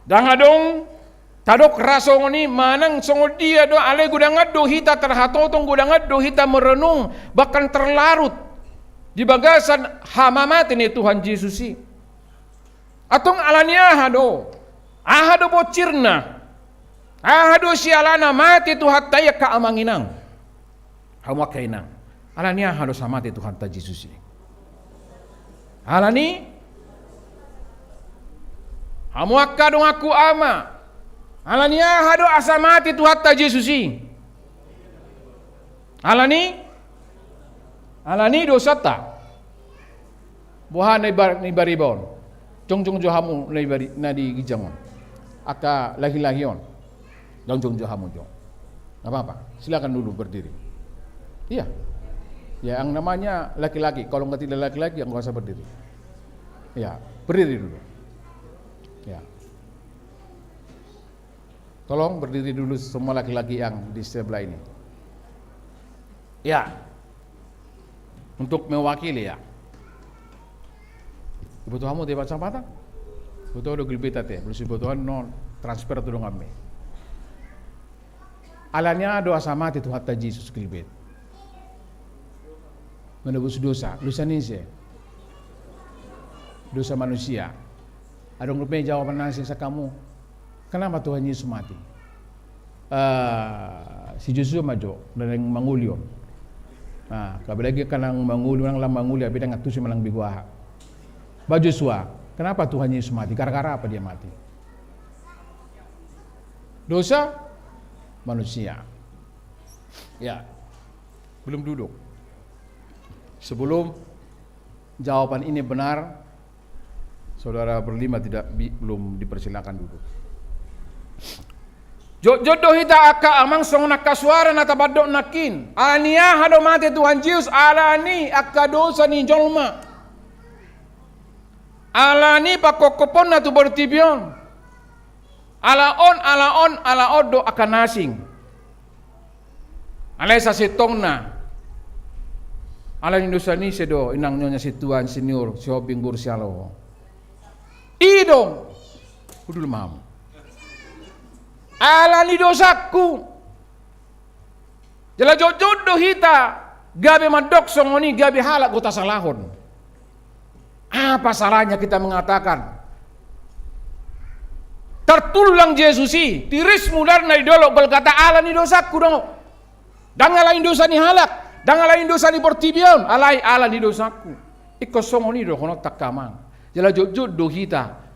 Ndang adong tadok ra songon i, manang songon dia do, alai godangan do hita tarhatotong, godangan do hita merenung, bahkan terlarut di bagasan hamamate ni Tuhan Jesus i. Antong ala ni aha do? Aha do bonsirna? Aha do sialana mate Tuhanta i, angka amang inang? Hamu angka inang, ala ni aha do asa mate Tuhanta Jesus i? Ala ni, hamu angka donganku ama, ala ni aha do asa mate Tuhanta Jesus i? Ala ni, ala ni dosanta. Boha na iba-, na ibariba on? Jongjong jo hamu na ibari-, na di ginjang on. Angka laki-laki on. Jongjong jo hamu jo. Nggak apa-apa. Silakan dulu berdiri. Iya. Ya, yang namanya laki-laki. Kalau nggak tidak laki-laki, ya nggak usah berdiri. Ya, berdiri dulu. Ya. Tolong berdiri dulu semua laki-laki yang di sebelah ini. Ya. Untuk mewakili, ya. Iboto hamu deba sampatan? Iboto do gilbit ate, molo so iboto on, transfer tu donganmi. Ala ni aha do asa mate Tuhanta Jesus gilbit? Menebus dosa. Dosa ni ise? Dosa manusia. Adong dope jawaban na asing sian hamu. Kenapa Tuhan Yesus mati? Eh, si Josua ma jo, na naeng mangoli on. Nah, apalagi angka naeng mangoli, manang lam mangoli, apala naeng antusi manang begu aha. Bah Josua, kenapa Tuhan Yesus mati? Gara-gara apa dia mati? Dosa manusia. Ya. Belum duduk. Sebelum jawaban ini benar, saudara berlima tidak bi-, belum dipersilakan duduk. Jotjot do hita angka amang songon angka suara na tapandok nangkin. Ala ni aha do mate Tuhan Jesus? Ala ni angka dosa ni jolma. Ala ni pangkophoponna tu portibi on. Ala on, ala on, ala on do angka na asing. Alai sasintongna, ala ni dosa ni ise do, inang, nyonya, sintua, senior, sihombing, guru, sialoho? I do. Hundul ma hamu. Ala ni dosangku. Jala jotjot do hita gabe mandok songon i, gabe halak do tasalahon. Apa salahnya kita mengatakan, tartullang Jesus i, tiris mudarna di dolok Golgata ala ni dosangku do. Ndang ala ni dosa ni halak, ndang ala ni dosa ni portibi on, alai ala ni dosangku. Ingkon songon i dohononta angka amang. Jala jotjot do hita,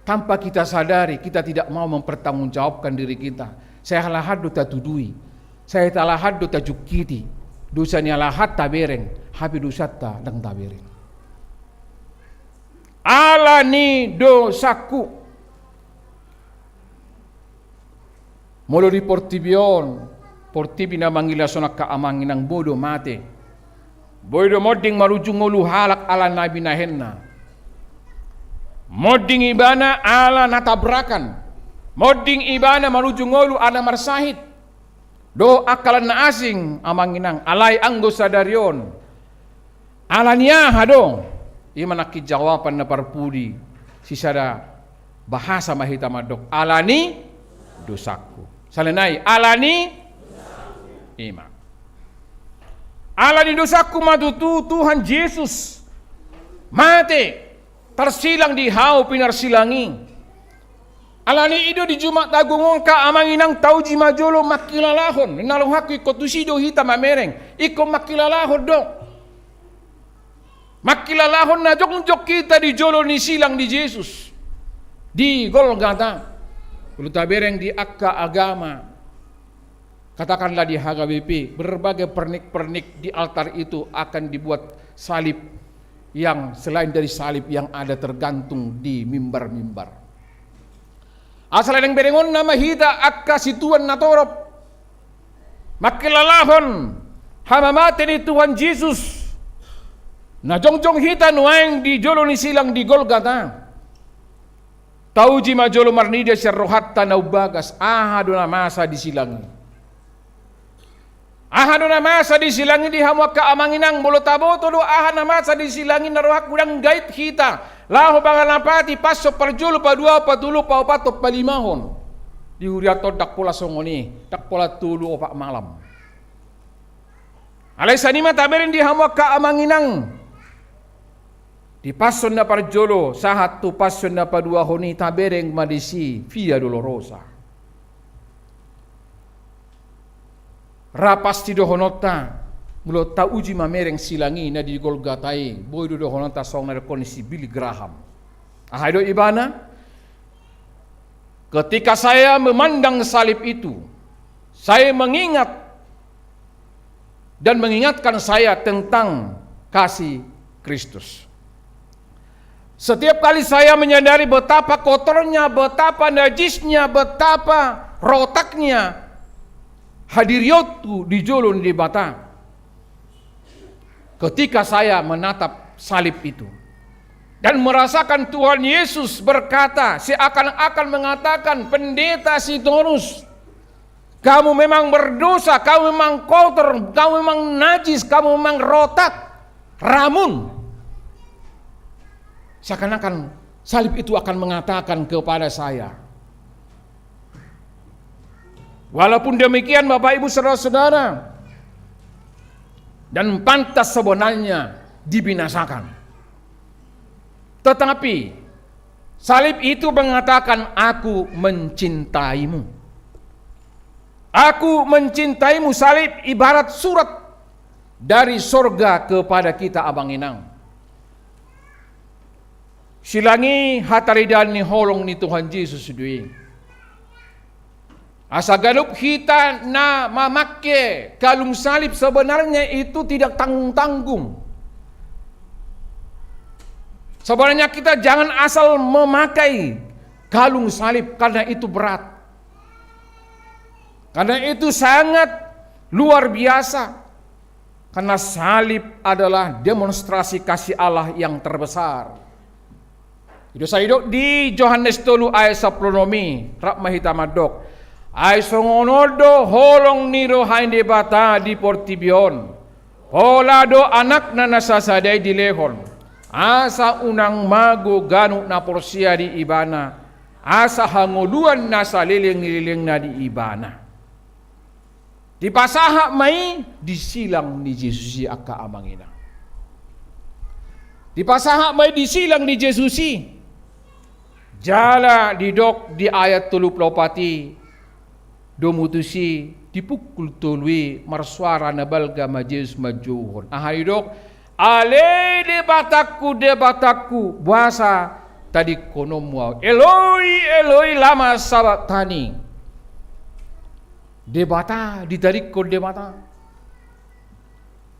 tanpa kita sadari, kita tidak mau mempertanggungjawabkan diri kita. Sai halak do tatudui, sai halak do tajungkiti. Dosa ni halak tabereng, hape dosanta ndang tabereng. Ala ni dosangku. Molo di portibi on, portibi na mangilashon angka amang inang, boi do mate. Boi do monding marujung ngolu halak ala na binahenna. Monding ibana ala na tabrakan. Monding ibana marujung ngolu ala na marsahit. Dohot angka na asing, amang inang, alai anggo sadari on, ala ni aha do? I ma nangkin jawaban na parpudi sisada bahasa ma hita mandok, ala ni dosangku. Sala nai, ala ni, i ma. Ala ni dosangku ma tutu Tuhan Jesus mate, tarsilang di hau pinarsilang i. Ala ni i do di Jumat Agung on, angka amang inang, tauji ma jolo mangkilalahon, na rohangku ingkon tusi do hita mamereng, ingkon mangkilalahon do. Mangkilalahon na jongjong hita di jolo ni silang ni Jesus di Golgata. Molo tabereng di angka agama, katakanlah di H K B P, berbagai pernik-pernik di altar itu akan dibuat salib yang selain dari salib yang ada tergantung di mimbar-mimbar. Asa leleng berengonna ma hita angka situan na torop mangkilalahon hamamate ni Tuhan Jesus na jongjong hita nuaeng di jolo ni silang di Golgata. Tauji ma jolo marnida sian rohanta na umbagas, aha do na masa di silang i? Aha do na masa di silang i di hamu angka amang inang? Molo taboto do aha na masa di silang i, na rohangku, ndang gait hita laho mangalapati pashon, parjolo, padua, patolu, paopat, palimahon. Di hurianta on ndang pola songon i, ndang pola tolu opat malam. Alai sian i ma tabereng di hamu angka amang inang, di pashon na parjolo sahat tu pashon na paduahon i, tabereng ma disi Via Dolorosa. Ra pasti dohononta, molo tauji mamereng silang i na di Golgata i, boi do dohononta songon na didok ni si Billy Graham. Aha do ibana? Ketika saya memandang salib itu, saya mengingat dan mengingatkan saya tentang kasih Kristus. Setiap kali saya menyadari betapa kotornya, betapa najisnya, betapa rotaknya hadirionku di jolo ni Debata, ketika saya menatap salib itu dan merasakan Tuhan Yesus berkata, seakan-akan mengatakan, "Pendeta Sitorus, kamu memang berdosa, kamu memang kotor, kamu memang najis, kamu memang rotak, ramun." Seakan-akan salib itu akan mengatakan kepada saya. Walaupun demikian, Bapak, Ibu, saudara-saudara, dan pantas sebenarnya dibinasakan. Tetapi salib itu mengatakan, "Aku mencintaimu." "Aku mencintaimu." Salib ibarat surat dari sorga kepada kita, amang inang. Silang i hataridaan ni holong ni Tuhan Jesus do i. Asa ganup hita na mamangke kalung salib sebenarnya itu tidak tanggung-tanggung. Sebenarnya kita jangan asal memakai kalung salib karena itu berat. Karena itu sangat luar biasa. Karena salib adalah demonstrasi kasih Allah yang terbesar. I do sai didok di Johannes tolu ayat sampulu onom i, rap ma hita mandok. Ai songon on do holong ni roha ni Debata di portibi on. Pola do Anakna na sasada i dilehon, asa unang mago ganup na porsea di Ibana, asa hangoluan na saleleng ni lelengna di Ibana. Dipasahat ma i di silang ni Jesus i, angka amang inang. Dipasahat ma i di silang ni Jesus i. Jala didok di ayat tolu pulu opat i, domu tusi di pukul tolu i marsoara na balga ma Jesus manjouhon. Aha didok? "Ale Debatangku, Debatangku, boasa tadingkononmu Ahu? Eloi, Eloi, lama sabachthani?" Debata ditadingkon Debata.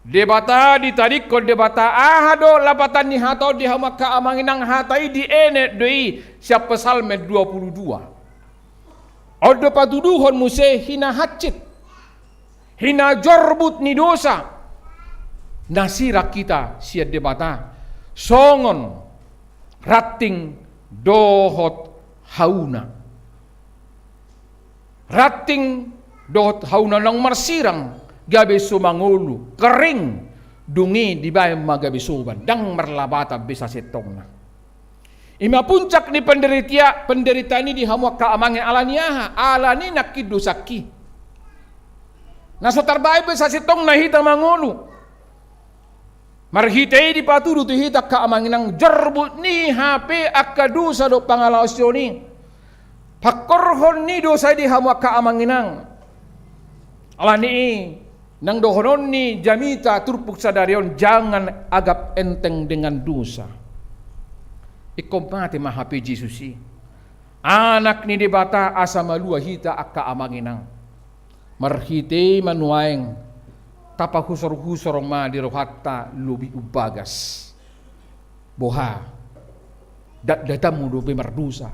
Debata ditadingkon Debata. Aha do lapatan ni hata on di hamu angka amang inang? Hata i dienet do i sian Psalmen dua pulu dua. On do patuduhon muse hinahansit, hinajorbut ni dosa. na sirang hita sian Debata, songon ranting dohot hauna. Ranting dohot hauna naung marsirang gabe so mangolu, kering, dung i dibaen ma gabe soban, ndang marlapatan be sasintongna. I ma puncak ni penderitia-, penderitaan i di hamu angka amang inang, ala ni aha? Ala ni nangkin dosangki. Na so tarbaen be sasintongna hita mangolu. Marhite i dipatudu tu hita angka amang inang, jorbut ni hape angka dosa dohot pangalaosion i. Pangkorhon ni dosa i di hamu angka amang inang. Ala ni i, nang dohonon ni jamita turpuk sadari on, jangan anggap enteng dengan dosa. Ingkon mate ma hape Jesus i, Anak ni Debata, asa malua hita angka amang inang. Marhite i ma nuaeng, tapahusorhusor ma di rohanta lobi umbagas. Boha? Datdatanmu dope mardosa.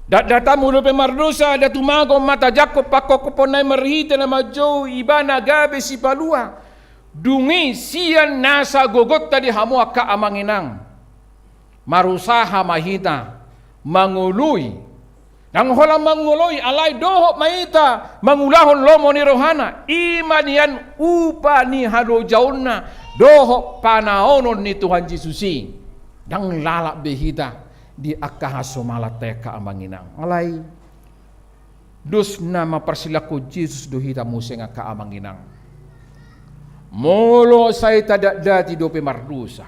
Datdatanmu dope mardosa, nda tumagon ma tajangkon pangkophoponna i marhite na manjou ibana gabe sipalua. Dung i sian nasa gogonta di hamu angka amang inang, marusaha ma hita mangoloi. Ndang holan mangoloi, alai dohot ma hita mangulahon lomo ni rohana. I ma nian upa ni halojaonna dohot panaonon ni Tuhan Jesus i. Ndang lalap be hita di angka hasomalanta i angka amang inang. Alai dos na mamparsilangkon Jesus do hita muse angka amang inang. Molo sai tadatdati dope mardosa.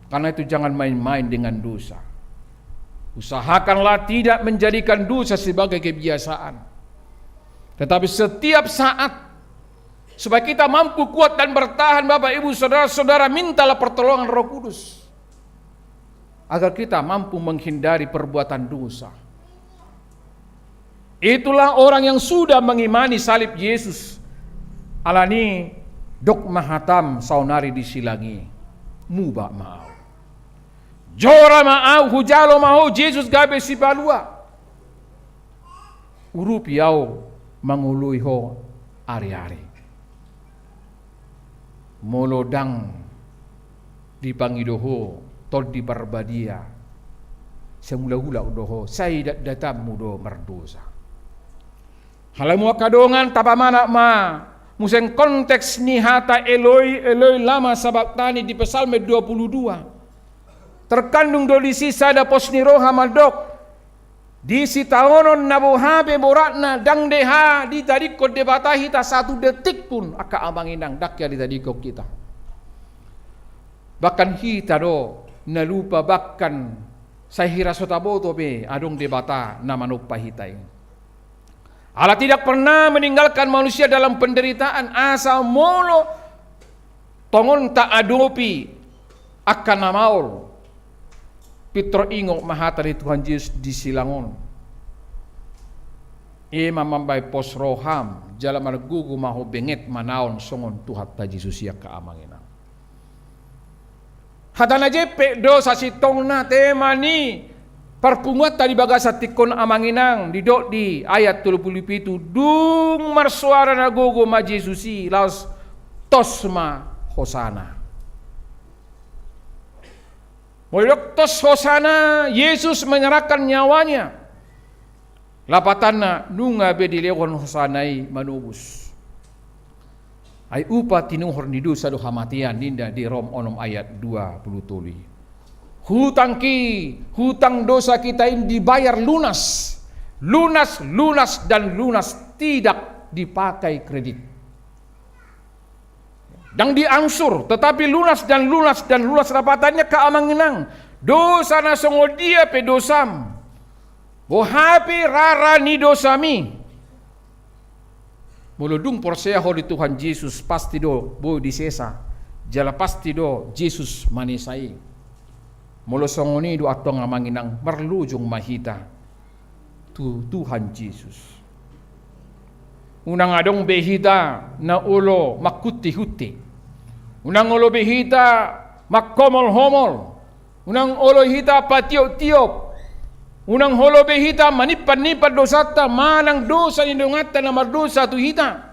Karena itu jangan main-main dengan dosa. Usahakanlah tidak menjadikan dosa sebagai kebiasaan. Tetapi setiap saat, supaya kita mampu kuat dan bertahan, Bapak, Ibu, Saudara-saudara, mintalah pertolongan Roh Kudus. Agar kita mampu menghindari perbuatan dosa. Itulah orang yang sudah mengimani salib Yesus. Ala ni i dok ma hatam saonari di silang i, muba ma ahu. Jora ma ahu, hujalo ma ho Jesus gabe sipalua. Urupi ahu mangoloi ho ariari. Molo ndang dipangido ho Tondi Parbadia, sai mangulahon do ho, sai datdatanmu do mardosa. Halak muak hadongan, tapamanat ma muse konteks ni hata Eloi, Eloi, lama sabaktani di Psalmen dua puluh dua. Terkandung do disi sada pos ni roha mandok, di sitaonon na boha pe boratna, ndang deha ditadingkon Debata hita satu detik pun, angka amang inang, ndang hea ditadingkon hita. Bahkan hita do na lupa, bahkan sai hira so taboto pe adong Debata na manompa hita i. Allah tidak pernah meninggalkan manusia dalam penderitaan, asa molo tongon taadopi angka na maol, pintor ingot ma hata ni Tuhan Jesus di silang on. I ma mambahen pos roham, jala margogo ma ho benget manaon songon Tuhanta Jesus i, angka amang inang. Hata na jempek do sasintongna tema ni parpunguanta di bagasan tingki on, amang inang, didok di ayat tolu puluh pitu, dung marsoara na gogo ma Jesus i, laos tos ma hosana. Molo didok tos hosana, Yesus menyerahkan nyawanya. Lapatanna, nunga be dilehon hosana i manobus. Ai upa tinuhor ni dosa do hamatean, ninna di Rom onom ayat dua puluh tolu i. Hutangki, hutang dosa kita in dibayar lunas. Lunas, lunas, dan lunas, tidak dipakai kredit. Ndang diangsur, tetapi lunas dan lunas dan lunas. Lapatanna, angka amang inang, dosa na songon dia pe dosam, boha pe rara ni dosami, molo dung porsea ho di Tuhan Jesus, pasti do boi disesa, jala pasti do Jesus manesa i. Molo songon i do antong, amang inang, marlojong ma hita tu Tuhan Jesus. Unang adong be hita na olo manghuthihunthi. Unang olo be hita mangkomolhomol. Unang olo hita patioptiop. Unang olo be hita manimpannimpan dosanta manang dosa ni donganta na mardosa tu hita.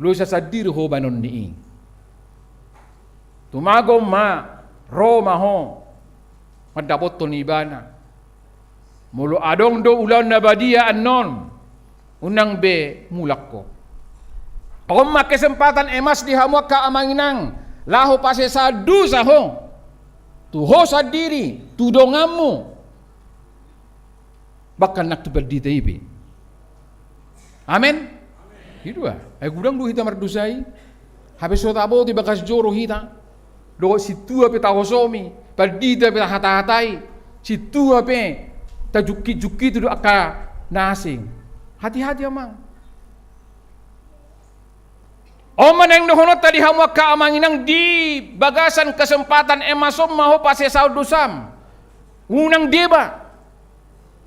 Losa sandiri ho baenon ni i. Tumagon ma, ro ma ho mandapothon ibana. Molo adong do ulaon na badia annon, unang be mulak ho. On ma kesempatan emas di hamu angka amang inang, laho pasesa dosa ho. Tu ho sandiri, tu donganmu. Bahkan nang tu pandita i pe. Amen. I do, ai godang do hita mardosa i. Hape so taboto i bagas joro hita. Dohot sintua pe tahosomi, pandita pe tahatahatai, sintua pe tajungkitjungkiti do angka na asing. Hati-hati amang. On ma naeng dohononta di hamu angka amang inang, di bagasan kesempatan emas on ma ho pasesahon dosam. Unang deba.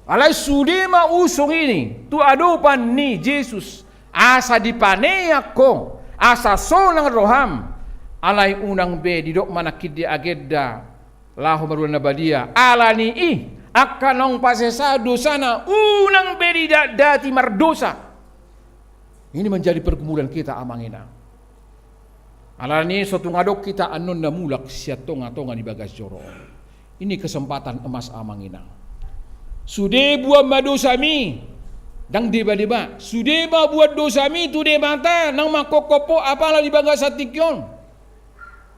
Alai sude ma usung i tu adopan ni Jesus, asa dipaneang ho, asa sonang roham. Alai unang be, didok ma nangkin di agenda laho marulaon na badia, ala ni i angka naung pasesa dosana unang be didatdati mardosa. Ini menjadi pergumulan kita, amang inang. Alani so tung adong hita annon na mulak sian tongatonga ni bagas joro on. Ini kesempatan emas, amang inang. Sude buan ma dosami, ndang debadeba. Sude ma buan dosami tu Debata naung mangkophop ho apala di bagasan tingki on.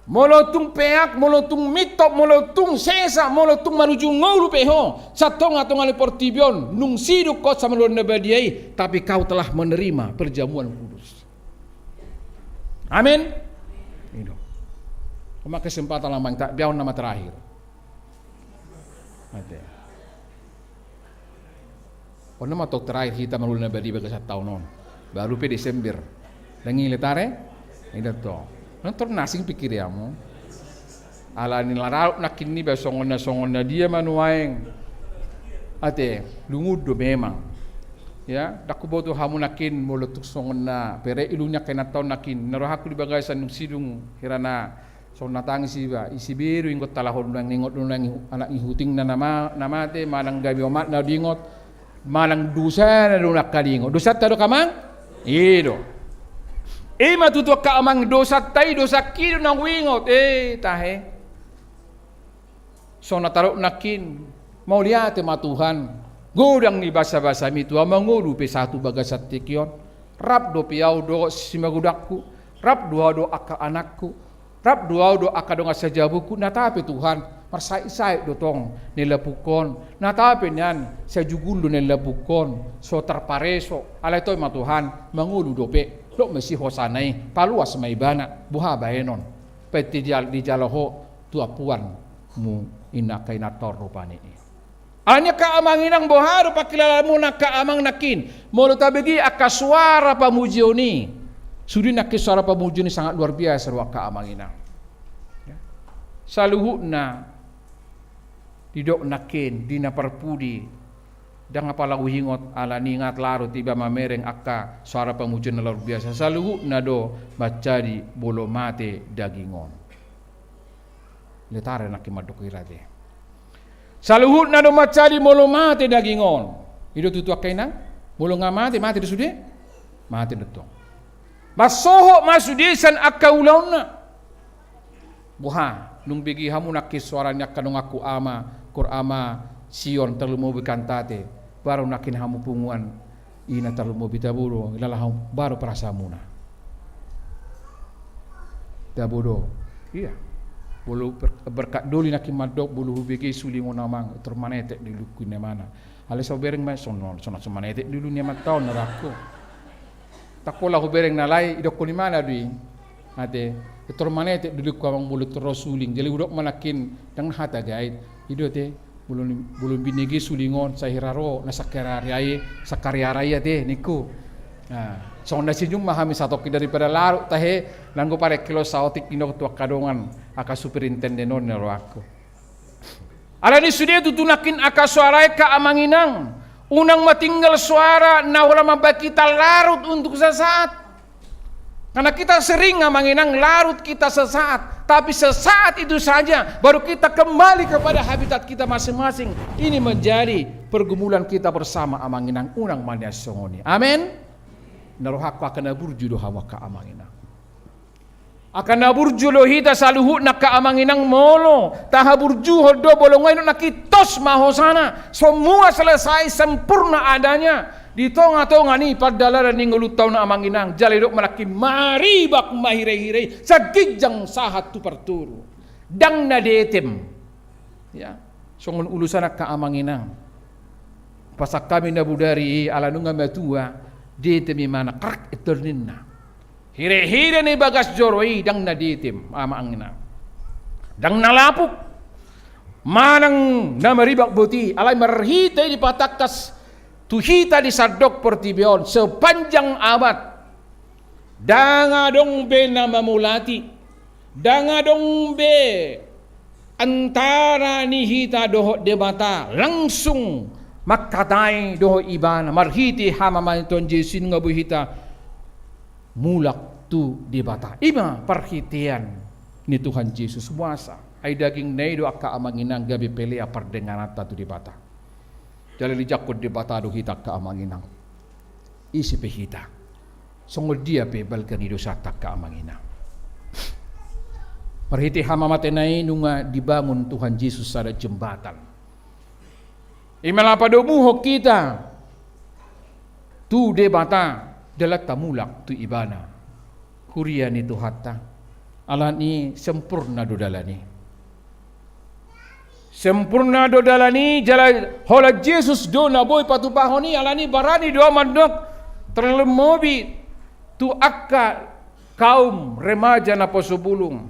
Molo tung peak, molo tung mintot, molo tung sesa, molo tung manuju ngolu pe ho sian tongatonga ni portibi on, dung sidung ho sian marulaon na badia i, tapi kau telah menerima perjamuan kudus. Amin. I do. On ma kesempatan, amang, tak biaon nama terakhir. Ate. On ma tong terakhir hita marulaon na badia bagasan taon on. Baru pe Desember. Ndang i, Letare? I do tong. Ndang torus na asing pikiri hamu. Alani na rap nangkin niba songon na, songon na dia ma nuaeng. Ate, lungun do memang. Ya, ndang huboto hamu nangkin molo tung songon na bere i lungun ni angka inanta on nangkin. Na rohangku di bagasan dung sidung hira na songon na tangis iba, ise be do ingot, alahon naeng ingot do naeng anak ni hutingna na ma-, na mate, manang gabe omakna do ingot, manang dosana do nangkaningot. Dosanta do, amang? I do. I ma tutu angka amang, dosanta i, dosangki do naung huingot. E, tahe. Songon na tadok nangkin, mauliate ma Tuhan. Godang ni basabasami Tuhan, mangolu pe sahat tu bagasan tingki on. Rap dope ahu dohot simagodangku, rap do ahu dohot angka anakku, rap do ahu dohot angka dongan sajabungku, na tape Tuhan, marsaitsait do tong na i lapungkon, na tape nian sai jugul do na i lapungkon, so tarpareso, alai toe ma Tuhan, mangolu dope, dok ma si hosana i, paluas ma ibana, boha baenon, painte dijal-, dijalo ho tu ampuanmu, inna angka inanta on rupani i. Alani i angka amang inang, boha do pangkilalaanmuna angka amang nangkin? Molo tabege angka soara pamujion i, sude nangkin soara pamujion i sangat luar biasa do angka amang inang. Ya. Saluhutna didok nangkin di na parpudi, ndang apala huingot, alani nga larut iba mamereng angka soara pamujion na luar biasa. Saluhutna do manjadi molo mate daging on. Letare nangkin mandok hira ate. Saluhutna do manjadi molo mate daging on. I do tutu angka inang, molo nga mate, mate do sude? Mate do tong. Mansohot ma sude sian angka ulaonna. Boha, dung bege hamu nangkin soara ni angka donganku ama, kur ama Sion, tarlumobi kantate, baru nangkin hamu punguan. Ina tarlumobi, tabo do, ilala hamu baru perasaanmuna. Tabo do. Iya. Molo ber-, berkat doli nangkin mandok, molo hubege suling on amang, tor manetek do ilungku, inna ibana. Alai so hubereng ma songon, songon so manetek do ilu ni amanta on, na rohangku. Ndang pola hubereng na lae, idokkon ibana do i. Ate, tor manetek do ilungku amang molo tor ro suling. Jadi hudok ma nangkin, ndang na hata gait. I do ate. Molo ni-, molo binege suling on, sai hira ro, na sangkariara i, sangkariara i ate, ningku. Nah, songon na sinuan ma hami satongkin daripada larut tahe, nanggo parengkel on saotik, inna tu angka dongan, angka superintenden on, na rohangku. Alani sude tutu nangkin angka soara i angka amang inang, unang ma tinggal soara na holan mambahen hita larut untuk sesaat. Karena kita sering, amang inang, larut kita sesaat, tapi sesaat itu saja, baru kita kembali kepada habitat kita masing-masing. Ini menjadi pergumulan kita bersama, amang inang, unang ma nian songon i. Amin. Na rohangku angka na burju do hamu angka amang inang. Angka na burju do hita saluhutna angka amang inang molo tahaburjuhon do bolon on, nangkin tos ma hosana, semua selesai sempurna adanya di tonga-tonga ni pardalanan ni ngolunta on amang inang. Jala didok ma nangkin maribak ma hirehire, saginjang sahat tu partoru. Ndang na dietem. Ya, songon ulosan angka amang inang. Pasahat hami na bodari i ala nunga matua, dietem imana, krek, etor ninna. Hirehire ni bagas joro i ndang na dietem amang inang. Ndang na lapuk manang na maribak boti, alai marhite i dipatangkas tu hita di sandok portibi on sepanjang abad. Ndang adong be na mamolati, ndang adong be antara ni hita dohot Debata langsung mangkatai dohot Ibana marhite hamamate ni Tuhan Jesus i, nunga boi hita mulak tu Debata. I ma parhitean ni Tuhan Jesus, boasa? Ai dagingna i do angka amang inang gabe pelea pardengananta tu Debata. Jala dijangkon Debata do hita angka amang inang. Ise pe hita, songon dia pe balga ni dosanta angka amang inang, marhite hamamatena i nunga dibangun Tuhan Jesus sada jembatan. I ma laho padomuhon hita tu Debata, dalan ta mulak tu Ibana. Huria ni Tuhanta, alani sempurna do dalan i. Sempurna do dalan i, jala holan Jesus do na boi patupahon i, alani barani do ahu mandok, terlebih tu angka kaum remaja naposo bulung.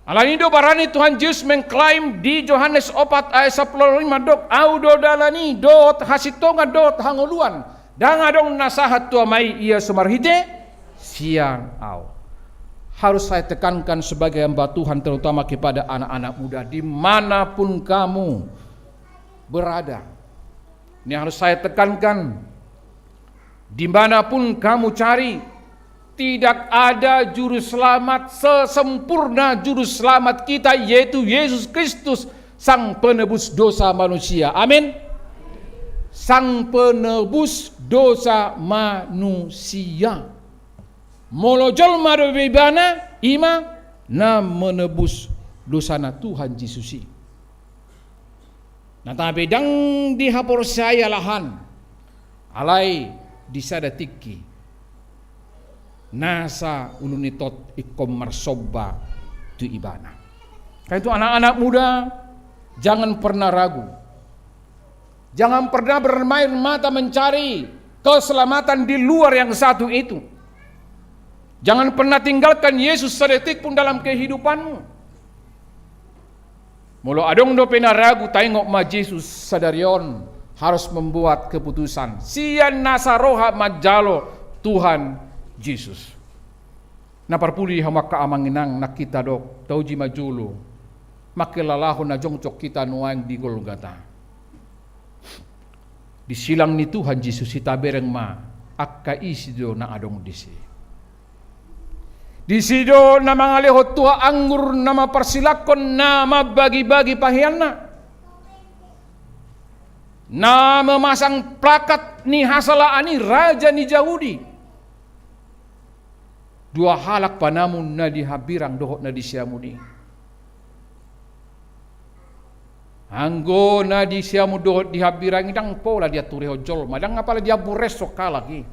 Alani do barani Tuhan Jesus mengklaim di Johannes opat ayat sampulu lima mandok, "Ahu do dalan i, dohot hasintongan, dohot hangoluan. Ndang adong na sahat tu Ama i, ia so marhite sian ahu." Harus saya tekankan sebagai hamba Tuhan, terutama kepada anak-anak muda, di mana pun kamu berada. Ini harus saya tekankan, di mana pun kamu cari, tidak ada juru selamat sesempurna juru selamat kita, yaitu Yesus Kristus, Sang Penebus dosa manusia. Amin. Sang Penebus dosa manusia. Molo jolma do be Ibana, i ma na menebus dosana Tuhan Jesus i. Na tabe ndang dihaporseai alahan, alai di sada tingki nasa ulu ni tot ingkon marsomba tu Ibana. Karena itu anak-anak muda, jangan pernah ragu. Jangan pernah bermain mata mencari keselamatan di luar yang satu itu. Jangan pernah tinggalkan Yesus sedetik pun dalam kehidupanmu. Molo adong dope na ragu, taingot ma Jesus sadari on harus membuat keputusan. Sian nasa roha manjalo Tuhan Jesus. Na parpudi hamu angka amang inang, nangkin tadok, tauji ma jolo mangkilalahon na jongjong hita nuaeng di Golgata. Di silang ni Tuhan Jesus i tabereng ma angka isi do na adong disi. Disi do na mangalehon tuak anggur, na mamparsilangkon, na mambagibagi paheanna, na memasang plakat ni hasalaan i, Raja ni Jahudi. Dua halak panamun na di hambirang dohot na di siamun i. Anggo na di siamun dohot di hambirang i ndang pola dianturehon jolma, ndang apala diamburehon halak i.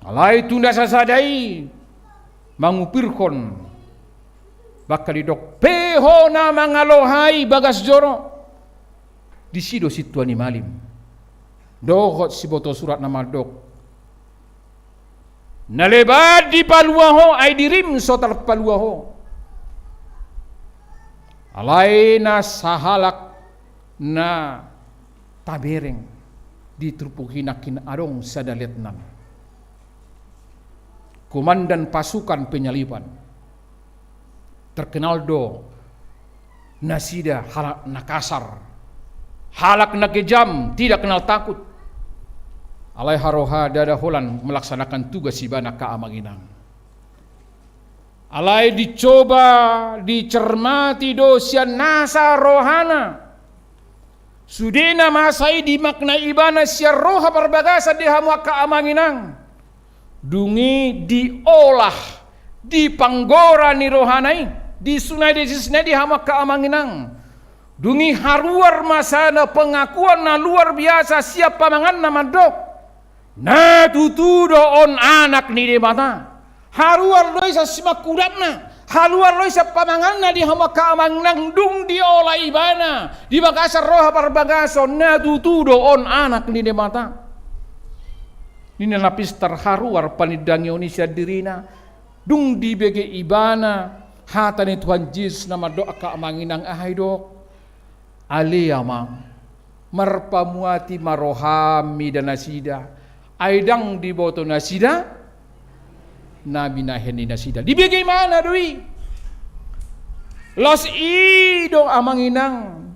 Alai tu na sasada i mangupirhon, bangka didok, "Pe ho na mangalohai bagas joro." Disi do sintua ni malim dohot siboto surat na mandok, "Na leban dipalua ho, ai dirim so tarpalua ho." Alai na sahalak na tabereng di turpuk i nangkin adong sada letnan, komandan pasukan penyaliban. Terkenal do nasida halak na kasar, halak na kejam, tidak kenal takut. Alai haroha ndada holan melaksanakan tugas ibana, angka amang inang. Alai dicoba, dicermati do sian nasa rohana, Sudena masa i dimaknai ibana sian roha parbagasan di hamu angka amang inang. Dung i diolah, dipanggora ni rohana i, disunai di sisina i di hamu angka amang inang. Dung i haruar ma sada pengakuan na luar biasa sian pamanganna mandok: Na tutu do on Anak ni Debata. Haruar do i sian simangkudatna, haruar do i sian pamanganna di hamu angka amang inang, dung diolah ibana di bagasan roha parbagason, na tutu do on Anak ni Debata. Ninna na pistar haruar panindangion i sian dirina, dung dibege ibana hata ni Tuhan Jesus na mandok, angka amang inang, aha didok? Ale Amang, marpamuati ma roham mida nasida, ai ndang diboto nasida na binahen ni nasida. Dibege ibana do i. Laos i do, amang inang,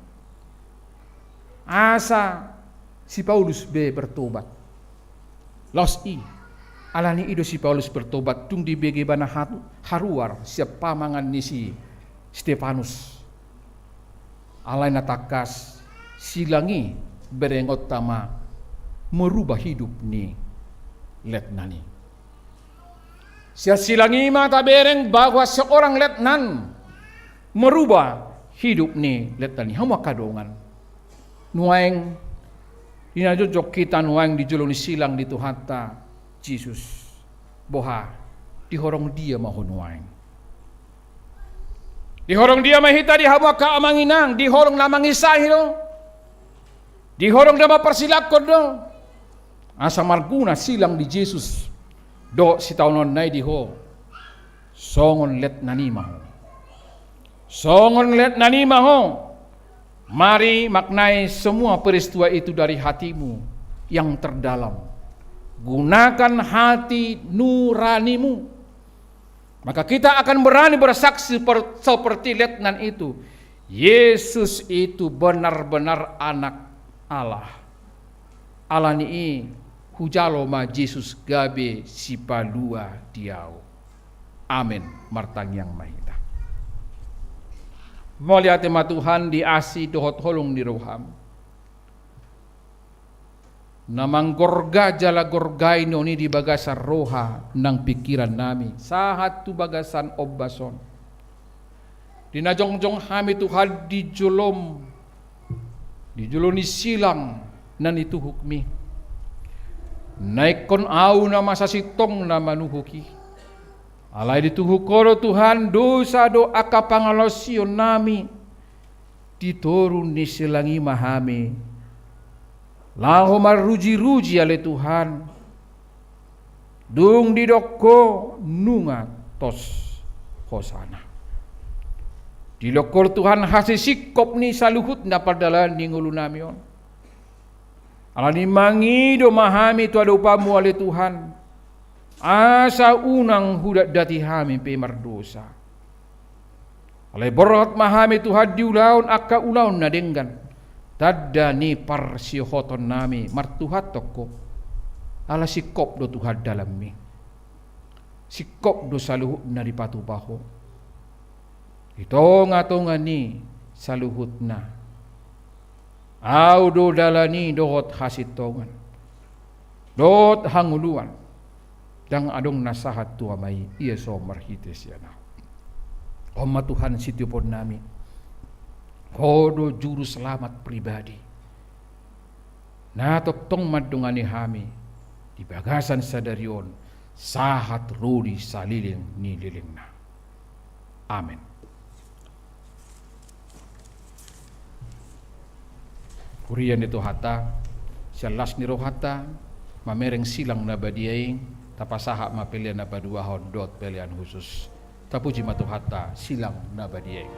asa si Paulus be bertobat. Laos i, alani i do si Paulus bertobat, dung dibege ibana hatu-, haruar sian pamangan ni si Stefanus. Alai na tangkas, silang i berengonta ma merubah hidup ni letnan i. Sian silang i ma tabereng bahwa seorang letnan merubah hidup ni letnan i. Hamu angka dongan, nuaeng, di na jongjong hita nuaeng di jolo ni silang ni Tuhanta Jesus, boha, di horong dia ma ho nuaeng? Di horong dia ma hita di hamu angka amang inang? Di horong na mangisahi do? Di horong na mamparsilangkon do? Asa marguna silang ni Jesus dohot sitaononna i di ho, songon letnan i ma ho. Songon letnan i ma ho. Mari maknai semua peristiwa itu dari hatimu yang terdalam. Gunakan hati nuranimu. Maka kita akan berani bersaksi per-, seperti letnan itu. Yesus itu benar-benar Anak Allah. Alani i, hujalo ma Jesus gabe Sipalua di ahu. Amen. Martangiang ma hita. Mauliate ma Tuhan di asi dohot holong ni roham, na manggorga jala gorgai non i di bagasan roha nang pingkirannami, sahat tu bagasan ombas on. Di na jongjong hami Tuhan di jolom, di jolo ni silang na nituhukmi, na ingkon ahu na masa sintong na manuhuk i. Alai dituhuk Ho do Tuhan dosa dohot angka pangalaosionnami. Di toru ni silang i ma hami laho maruji-ruji ale Tuhan. Dung didok Ho, nunga tos hosana. Didok Ho Tuhan hasisingkop ni saluhutna pardalanan ni ngolunami on. Alani i mangido ma hami tu adopanMu ale Tuhan, asa unang hudatdati hami pe mardosa. Alai borhat ma hami Tuhan di ulaon angka ulaon na denggan, tanda ni parsiohotonnami martuhanhon Ho. Ala singkop do Tuhan dalanMi. Singkop do saluhutna dipatupa Ho. Di tonga-tonga ni saluhutna, ahu do dalan i dohot hasintongan dohot hangoluan. Ndang adong na sahat tu Ama i, ia so marhite sian ahu. Ho ma Tuhan sitioponnami. Ho do juru selamat pribadi na tongtong mandongani hami di bagasan sadari on sahat ro di saleleng ni lelengna. Amen. Huria ni Tuhanta, sian las ni rohanta mamereng silang na badia i, tapasahat ma pelean na paduahon dohot pelean husus. Tapuji ma Tuhanta, silang na badia i.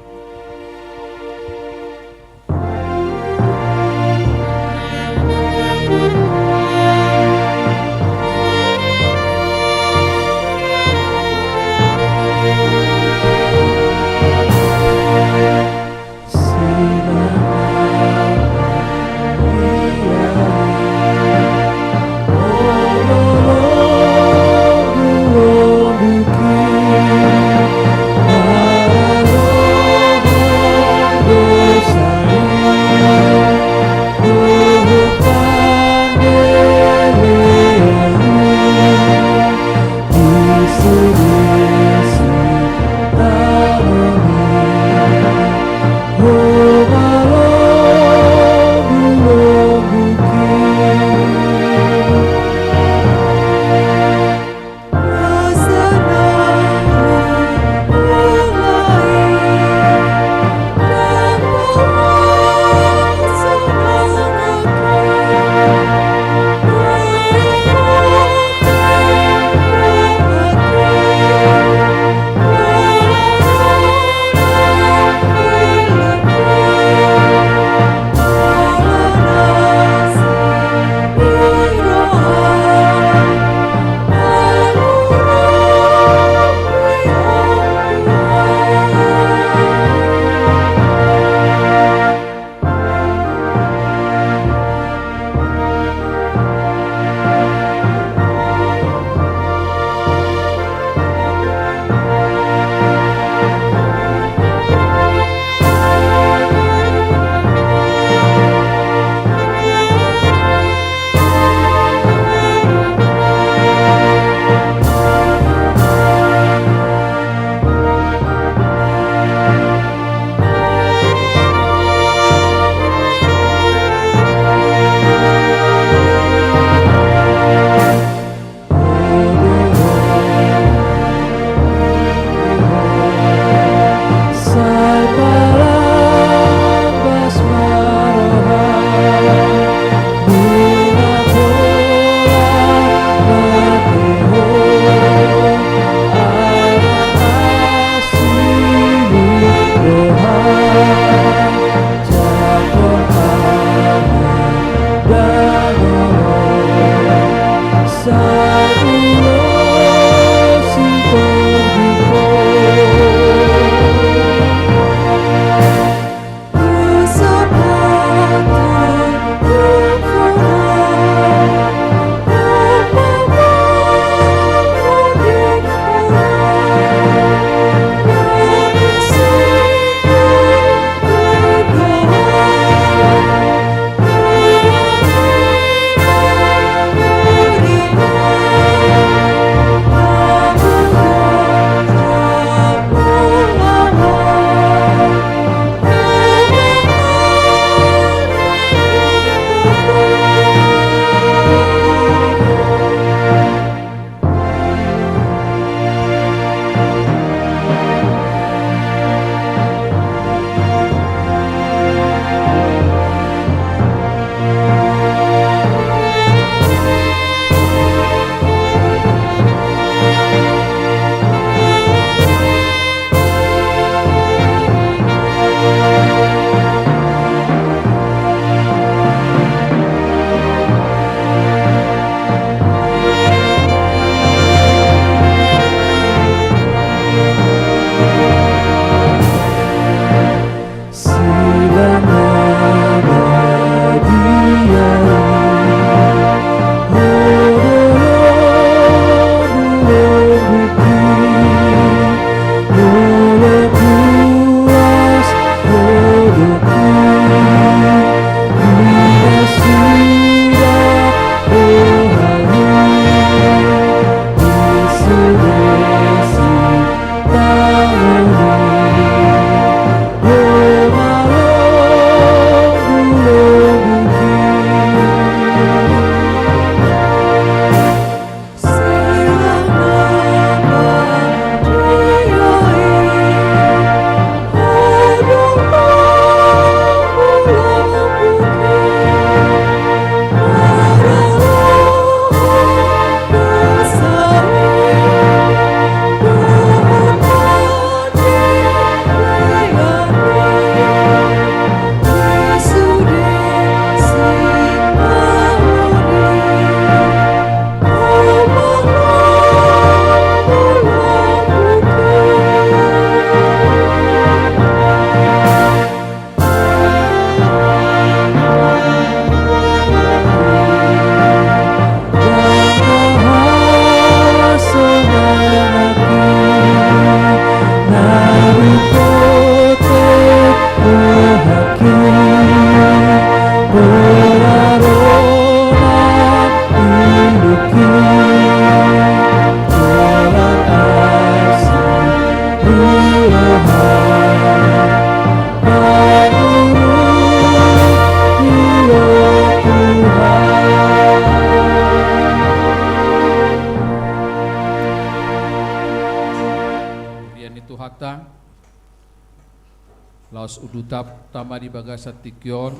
Laos uduthon hita ma di bagasan tingki on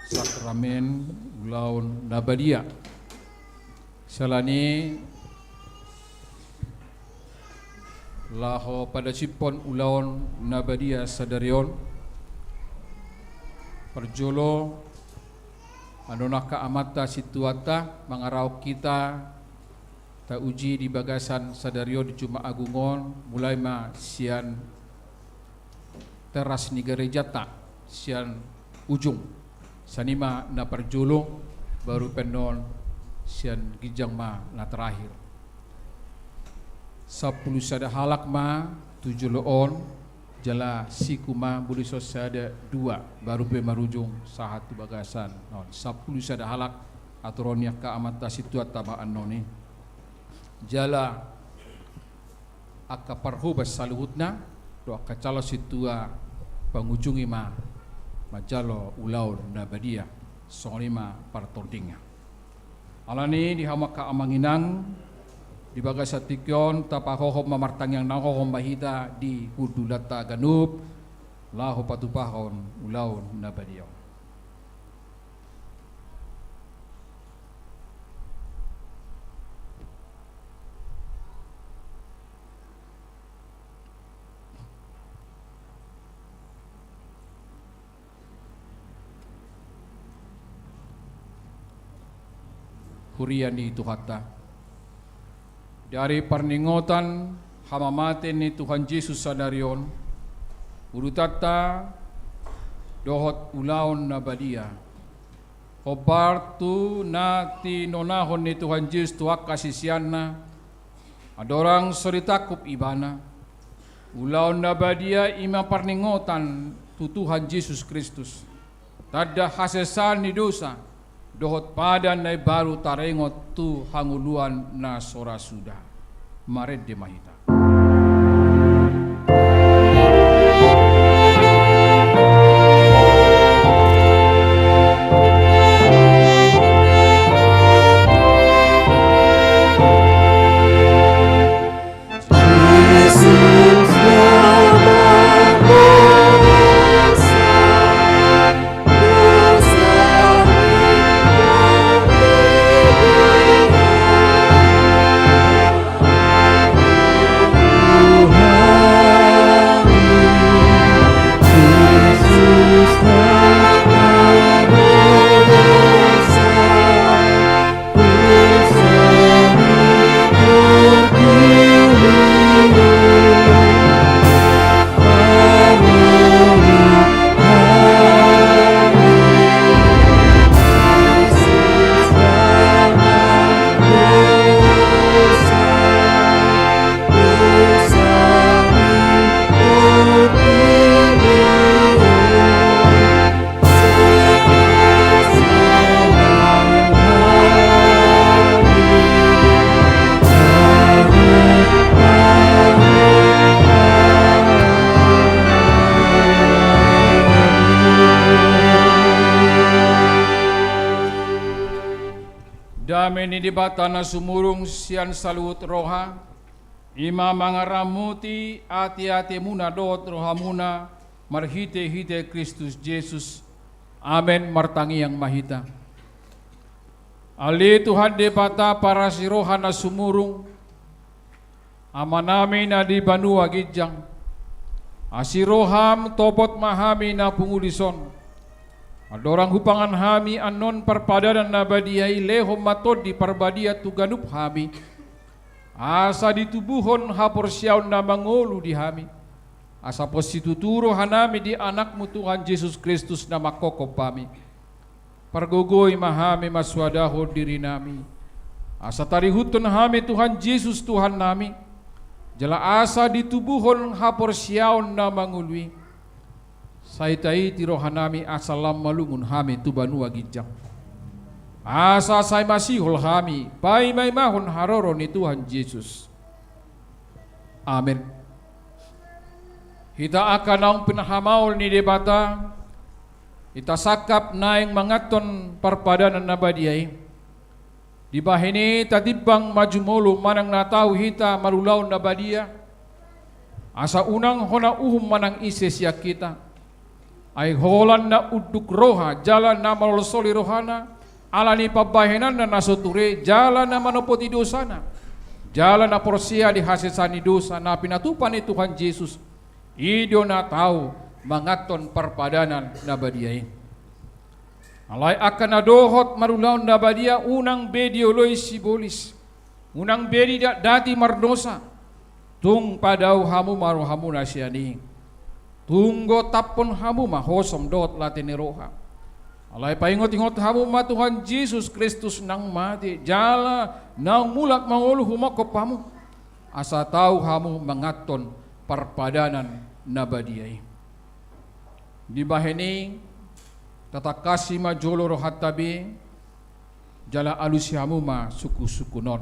sakramen ulaon na badia. Siala ni i, laho padasiphon ulaon na badia sadari on, parjolo annon angka amanta situata mangarahon hita tauji di bagasan sadari on di Jumat Agung on, mulai ma sian teras ni garejanta, sian ujung. Sian i ma na parjolo, baru pe annon sian ginjang ma na terakhir. Sampulu sada halak ma tu jolo on, jala siku ma molo dison sada dua, baru pe marujung sahat tu bagasan on. Sampulu sada halak aturon ni angka amanta situata ma annon i. Jala angka parhobas saluhutna dohot angka calon sintua pangujungi ma manjalo ulaon na badia. Songon i ma partordingna. Alani i di hamu angka amang inang, di bagasan tingki on tapahohom ma, martangiang na hohom ma hita di hundulanta ganup laho patupahon ulaon na badia on. Huria ni Tuhanta. Dari parningotan hamamate ni Tuhan Jesus sadari on, uduthonta dohot ulaon na badia, hombar tu na tinonahon ni Tuhan Jesus tu angka siseanna, andorang so ditangkup ibana. Ulaon na badia i ma parningotan tu Tuhan Jesus Kristus, tanda hasesaan ni dosa, dohot padan na imbaru taringot tu hangoluan na so ra suda. Marende ma hita. Dame ni Debata na sumurung sian saluhut roha, i ma mangaramoti ateatemuna dohot rohamuna, marhitehite Kristus Jesus. Amen. Martangiang ma hita. Ale Tuhan Debata parasi roha na sumurung, Amanami na di banua ginjang, asi roham topot ma hami na pungu dison. Andorang hupangan hami annon parpadanan na badia i, lehon ma Tondi Parbadia tu ganup hami, asa ditubuhon haporseaon na mangolu di hami, asa pos situtu rohanami di Anakmu Tuhan Jesus Kristus na manghophop hami. Pargogoi ma hami mansoadahon dirinami, asa tarihuthon hami Tuhan Jesus Tuhannami, jala asa ditubuhon haporseaon na mangolu i. Sai taiti rohanami asa lam malungun hami tu banua ginjang, asa sai masihol hami paimaimahon haroro ni Tuhan Jesus. Amen. Hita angka naung pinarhamaol ni Debata, hita sangkap naeng manganhon parpadanan na badia i. Dibahen i tatimbang ma jumolo manang na tau hita marulaon na badia, Asa unang hona uhum manang ise sian hita. Ai holan na unduk roha jala na malolsoli rohana, ala ni pambahenanna na so ture, jala na manopoti dosana, jala na porsea di hasesaan ni dosa na pinatupa ni Tuhan Jesus, i do na tau manganhon parpadanan na badia i. Alai angka na dohot marulaon na badia unang be dioloi sibolis, unang be didatdati mardosa. Tung padao hamu ma rohamuna sian i. Tung gotaphon hamu ma hosom dohot late ni roha. Alai paingot-ingot hamu ma Tuhan Jesus Kristus naung mate jala naung mulak mangolu humongkop hamu, asa tau hamu manganhon parpadanan na badia i. Dibahen i, tatangkasi ma jolo rohanta be, jala alusi hamu ma sungkun-sungkun on.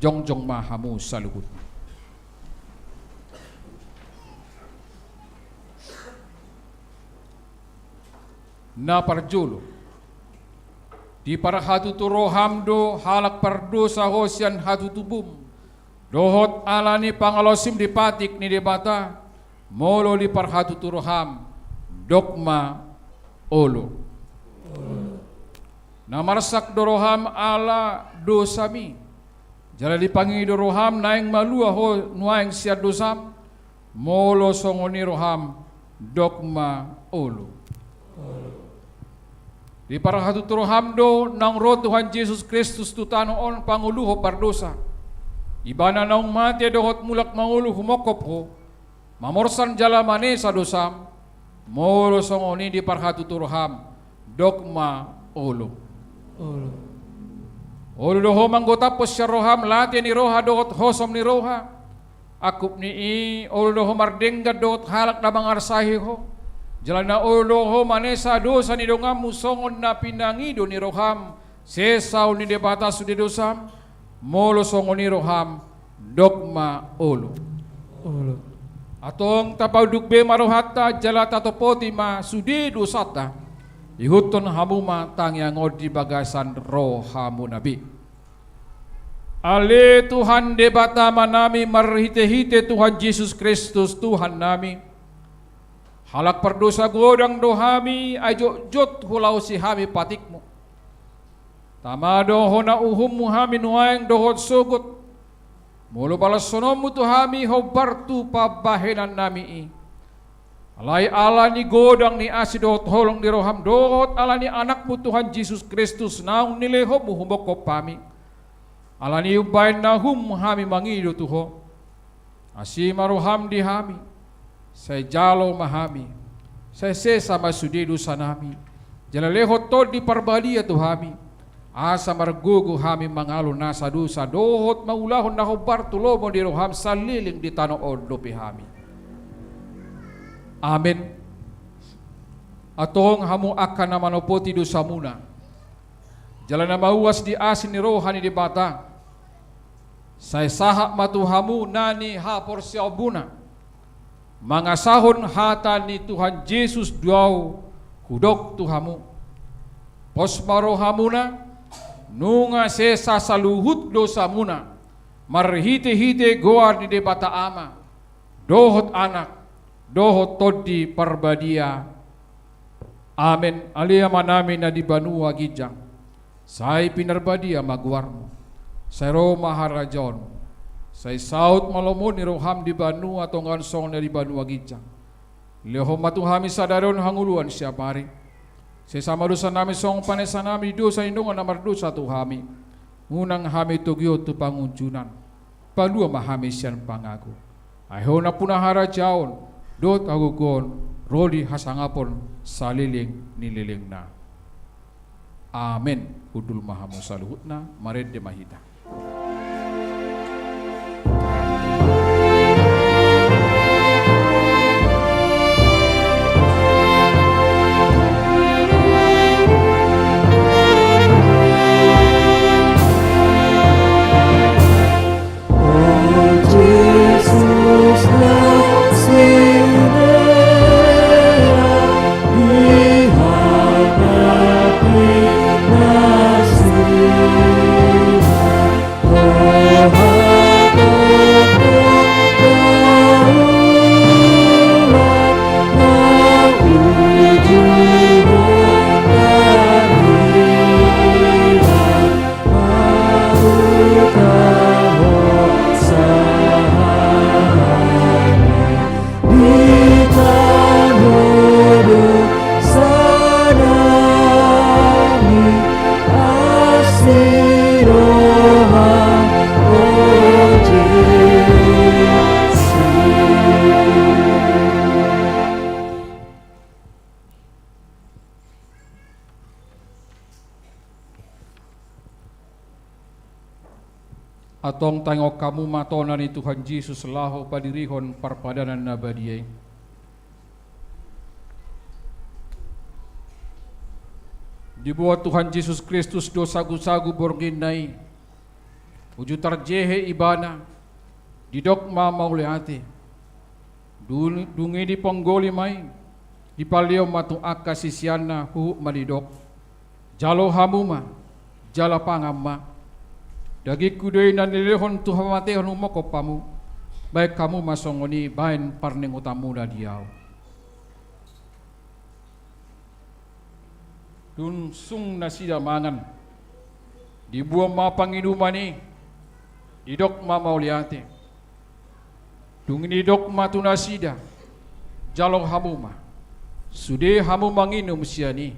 Jongjong ma hamu saluhutna. Na parjolo, diparhatutu roham do halak pardosa ho sian hatutubum, dohot ala ni pangalaosim di patik ni Debata, molo diparhatutu roham, dok ma olo. Na marsak do roham ala dosami, jala dipangido roham naeng malua ho nuaeng sian dosam, molo songon i roham, dok ma olo. Diparhatutu roham do naung ro Tuhan Jesus Kristus tu tano on pangoluhon pardosa. Ibana naung mate dohot mulak mangolu humongkop ho, mamorsan jala manesa dosam, molo songon i diparhatutu roham, dok ma olo. Olo. Olo do ho manggotaphon sian roham late ni roha dohot hosom ni roha. Angkup ni i, olo do ho mardenggan dohot halak na mangarsahi ho. Jala na olo do ho manesa dosa ni donganmu songon na pinangido ni roham, sesaon ni Debata sude dosam, molo songon i roham, dok ma olo. Olo. Antong tapaunduk be ma rohanta jala tatopoti ma sude dosanta, ihuthon hamu ma tangiang on di bagasan rohamuna be. Ale Tuhan Debata Amanami marhite-hite Tuhan Jesus Kristus Tuhannami. Halak pardosa godang do hami, ai jotjot hulaosi hami patikmu. Tama do hona uhummu hami nuaeng dohot sogot. Molo balashononmu tu hami hombar tu pambahenannami i. Alai ala ni godang ni asi dohot holong ni roham dohot ala ni Anakmu Tuhan Jesus Kristus naung nilehonmu humongkop hami. Ala ni umbahen na uhum hami mangido tu ho. Asi ma roham di hami, sai jalo ma hami, sai sesa ma sude dosanami, jala lehon Tondi Parbadia tu hami, asa margogo hami mangalo nasa dosa dohot mangulahon na hombar tu lomo ni roham saleleng di tano on dope hami. Amen. Antong hamu angka na manopoti dosamuna, jala na mauas di asi ni roha ni Debata, sai sahat ma tu hamu na nihaporseaonmuna, mangasahon hata ni Tuhan Jesus do ahu hudok tu hamu. Pos ma rohamuna, nunga sesa saluhut dosamuna, marhite-hite goar ni Debata Ama, dohot Anak, dohot Tondi Parbadia. Amen. Ale Amanami na di banua ginjang, sai pinarbadia ma goarmu. Sai ro ma harajaonmu. Sai saut ma lomo ni roham di banua tonga on songon na di banua ginjang. Lehon ma tu hami sadari on hangoluan siapari. Sesa ma dosanami songon panesanami di dosa ni dongan na mardosa tu hami. Unang hami togihon tu pangunjunan. Palua ma hami sian pangago. Ai ho nampuna harajaon dohot hagogoon ro di hasangapon saleleng ni lelengna. Amen. Hundul ma hamu saluhutna, marende ma hita. Antong taringot hamu ma tona ni Tuhan Jesus laho padirihon parpadanan na badia i. Diboan Tuhan Jesus Kristus do sagusagu borngin na i, uju tarjehe Ibana, didok ma mauliate. Dung, dung i diponggoli ma i, dipalehon ma tu angka siseanna, huhut ma didok: Jalo hamu ma, jala pangan ma. Dagingku do i na nilehon tu hamatehon humongkop hamu. Baen hamu ma songon i baen parningotanmuna di ahu. Dung sung nasida mangan, diboan ma panginuman i, didok ma mauliate. Dung i didok ma tu nasida: Jalo hamu ma, sude hamu manginum sian i.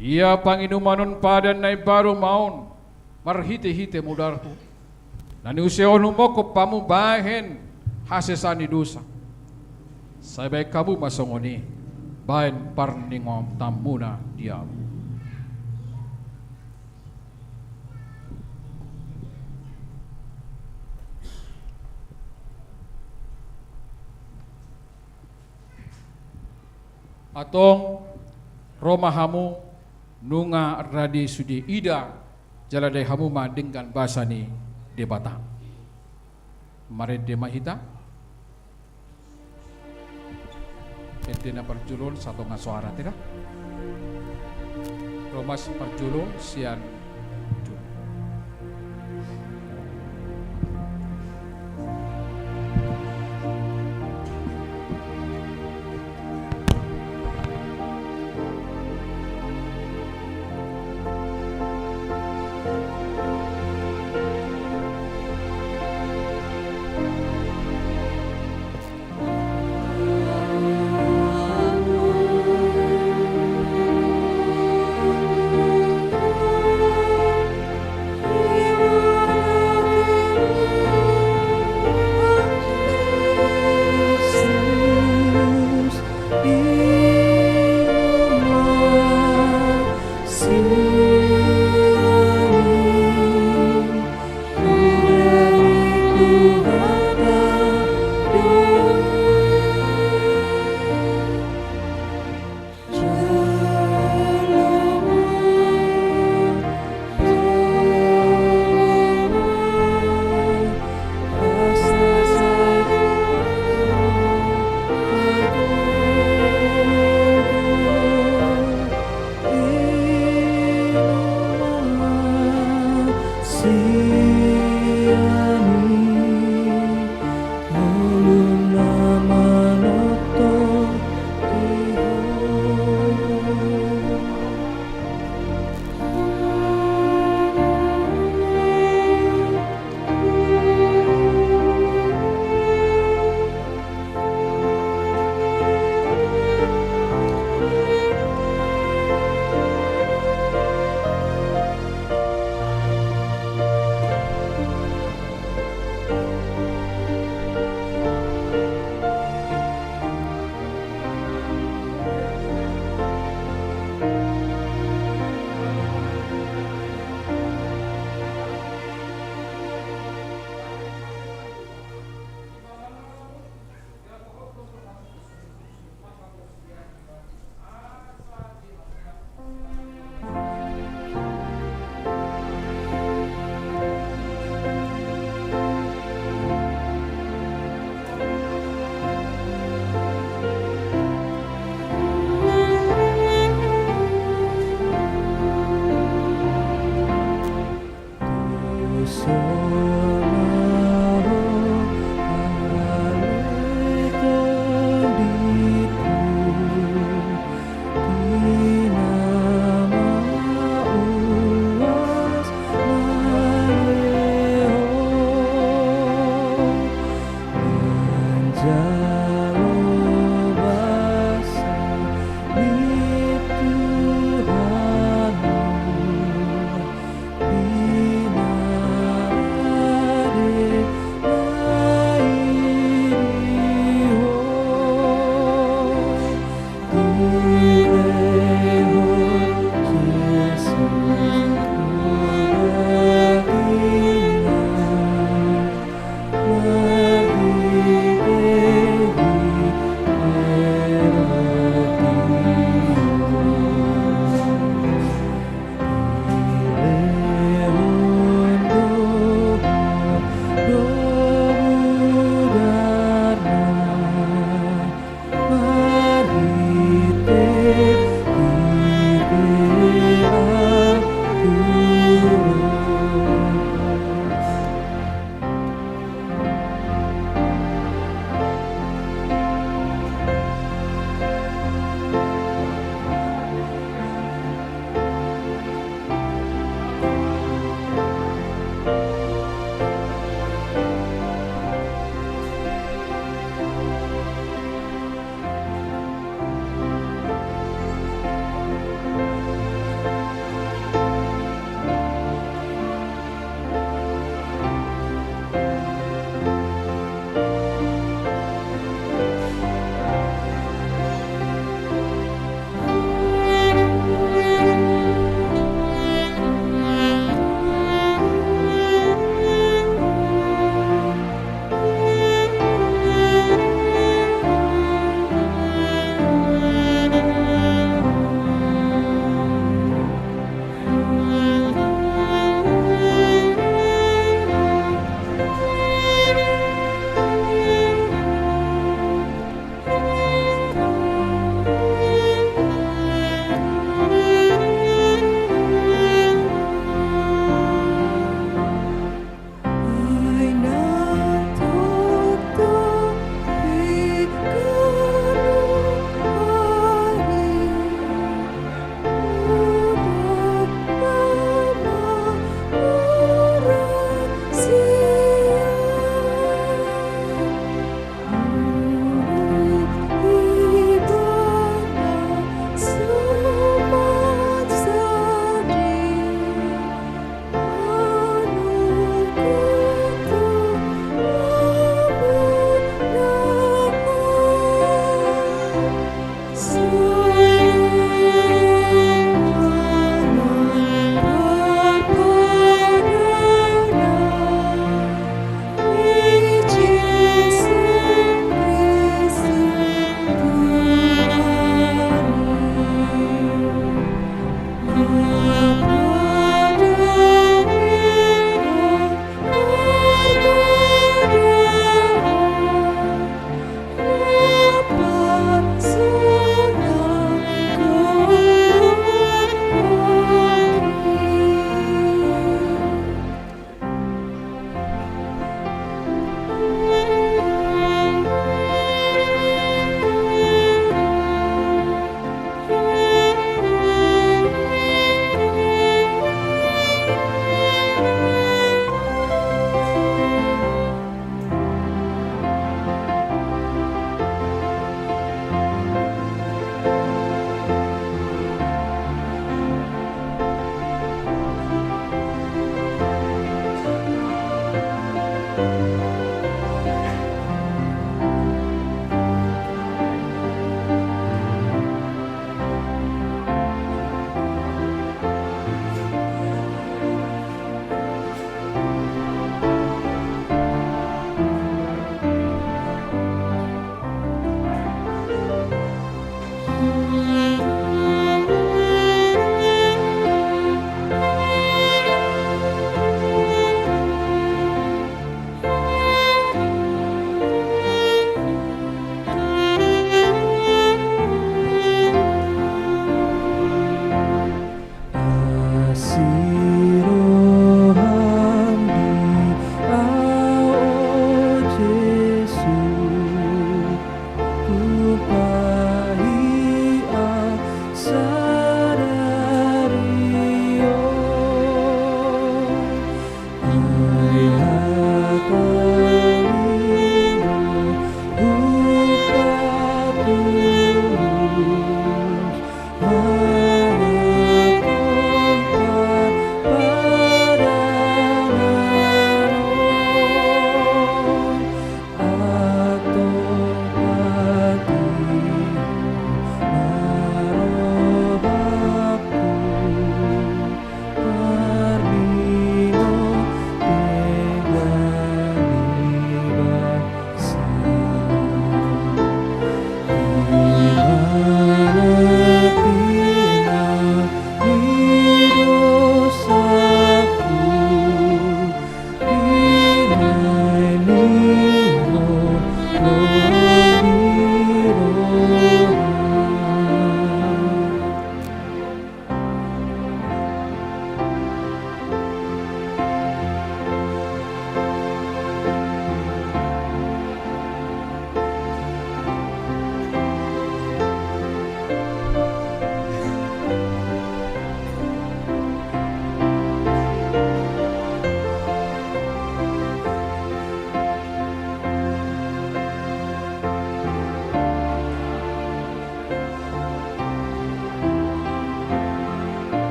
Ia panginuman on padan na imbaru ma on marhitehite mudarhu, na niusehon humongkop hamu bahen hasesaan ni dosa. Sai baen hamu ma songon i baen parningotanmuna di ahu. Antong, ro ma hamu, nunga rade sude ida, jala dai hamu ma denggan basa ni Debata. Marende ma hita. Ende na parjolo on satonga soara, tera. Ro ma si parjolo sian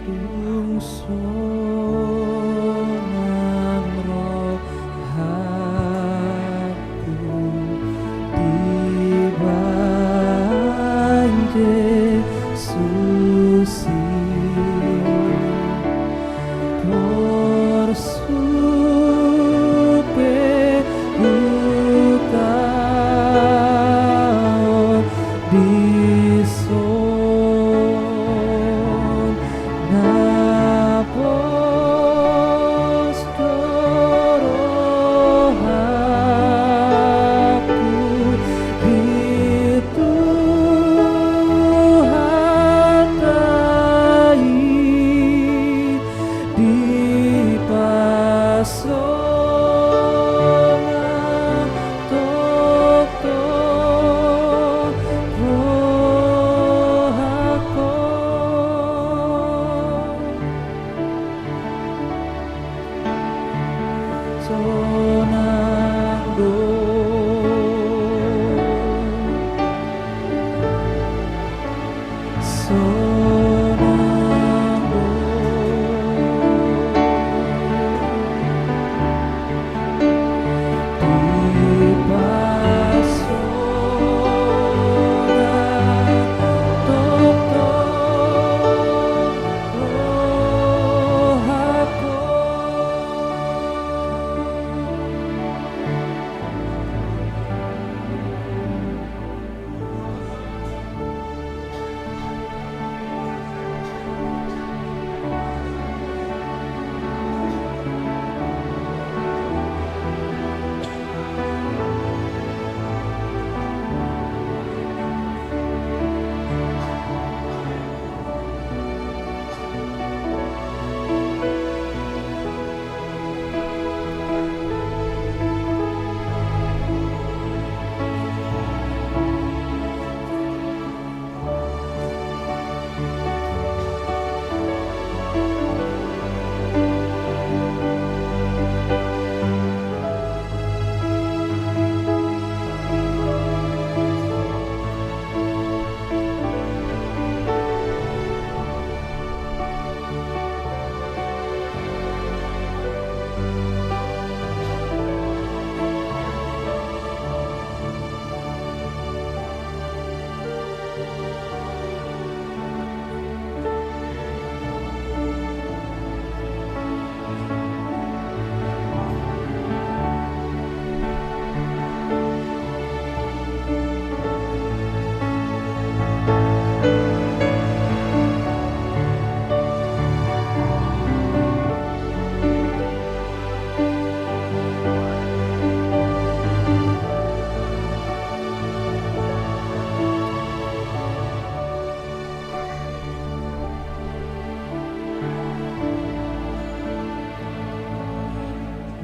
Dung sonang rohangku dibahen Jesus i, porsuk pe hutaon dison, na pos do rohangku di Tuhanta i, dipasonang tongtong rohangku. Sonang do. Sonang do. Dipasonang tongtong rohangku.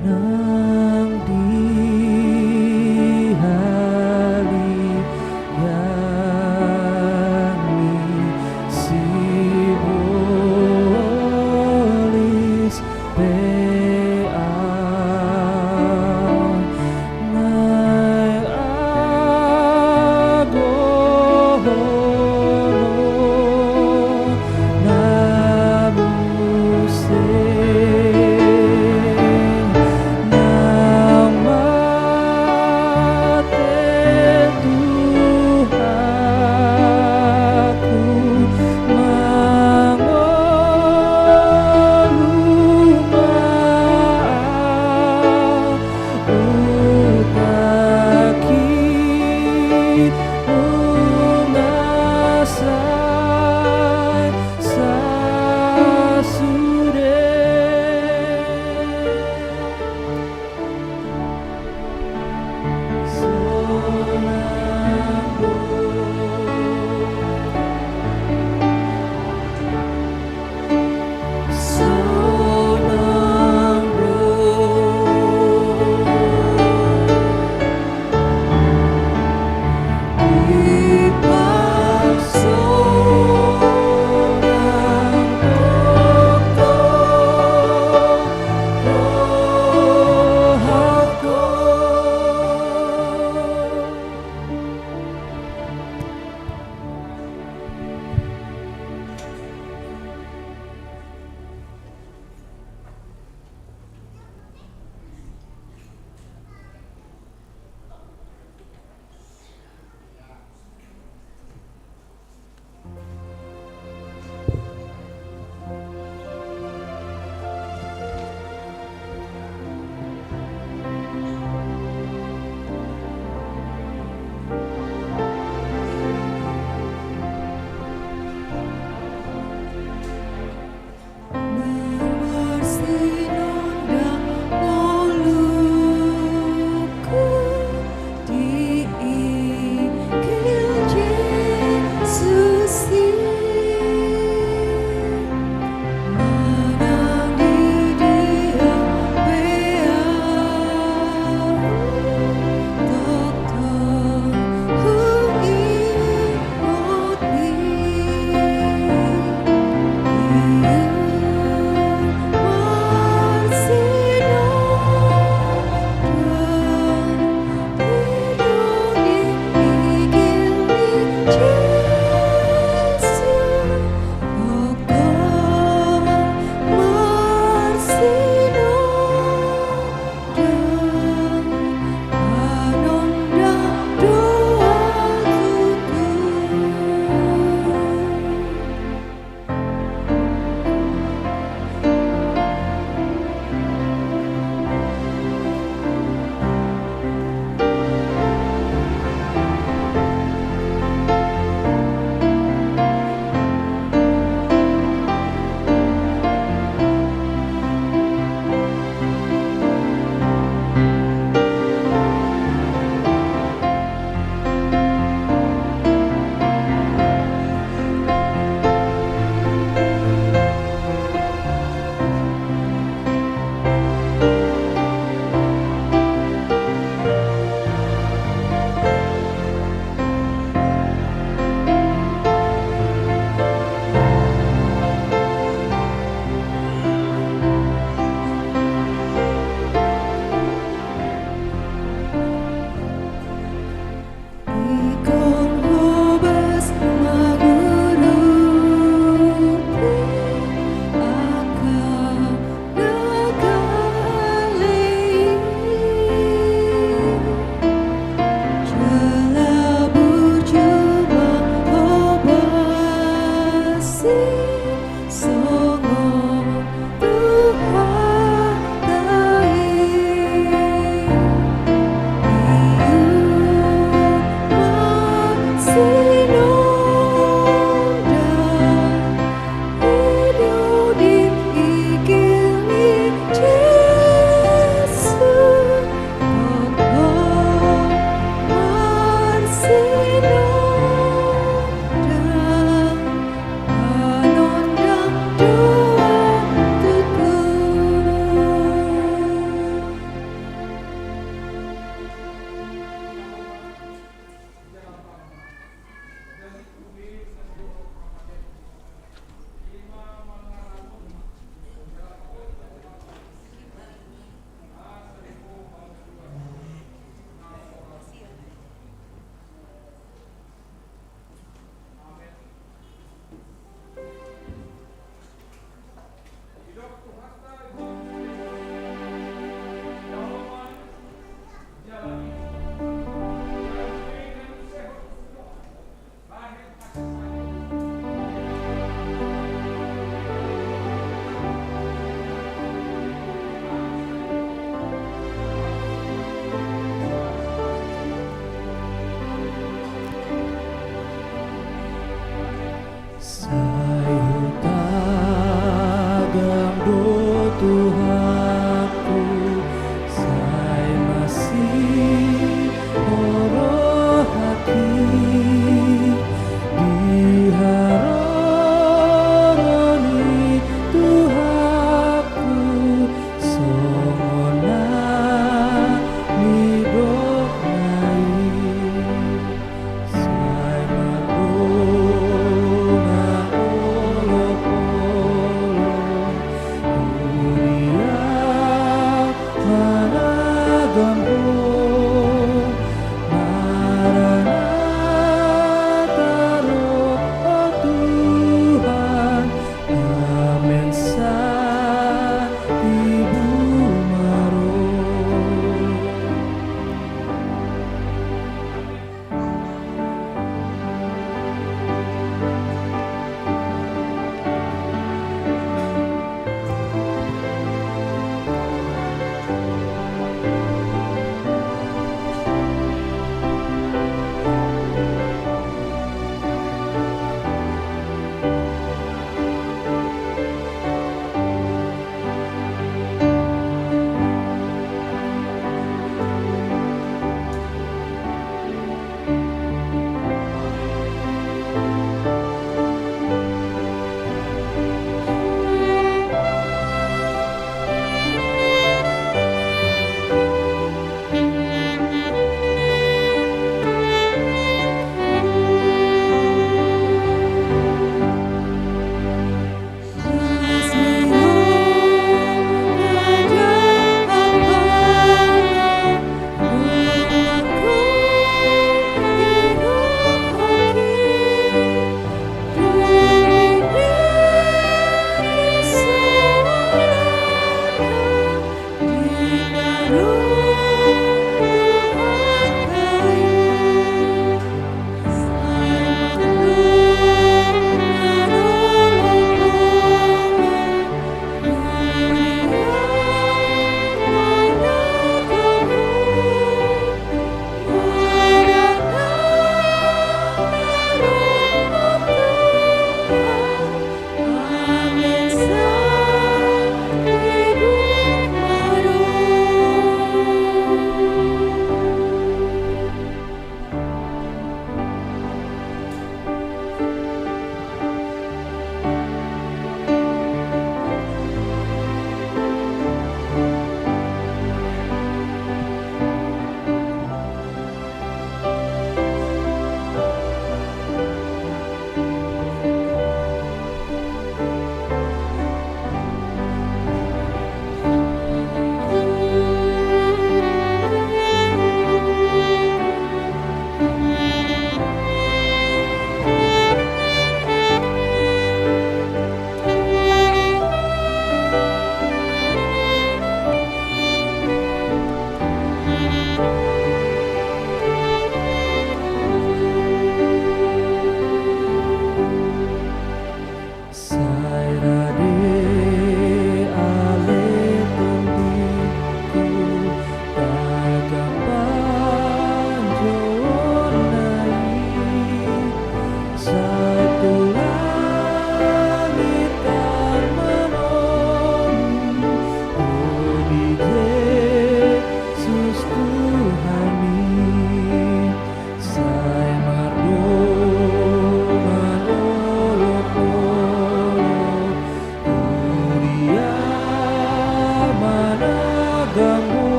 Nang di haliangan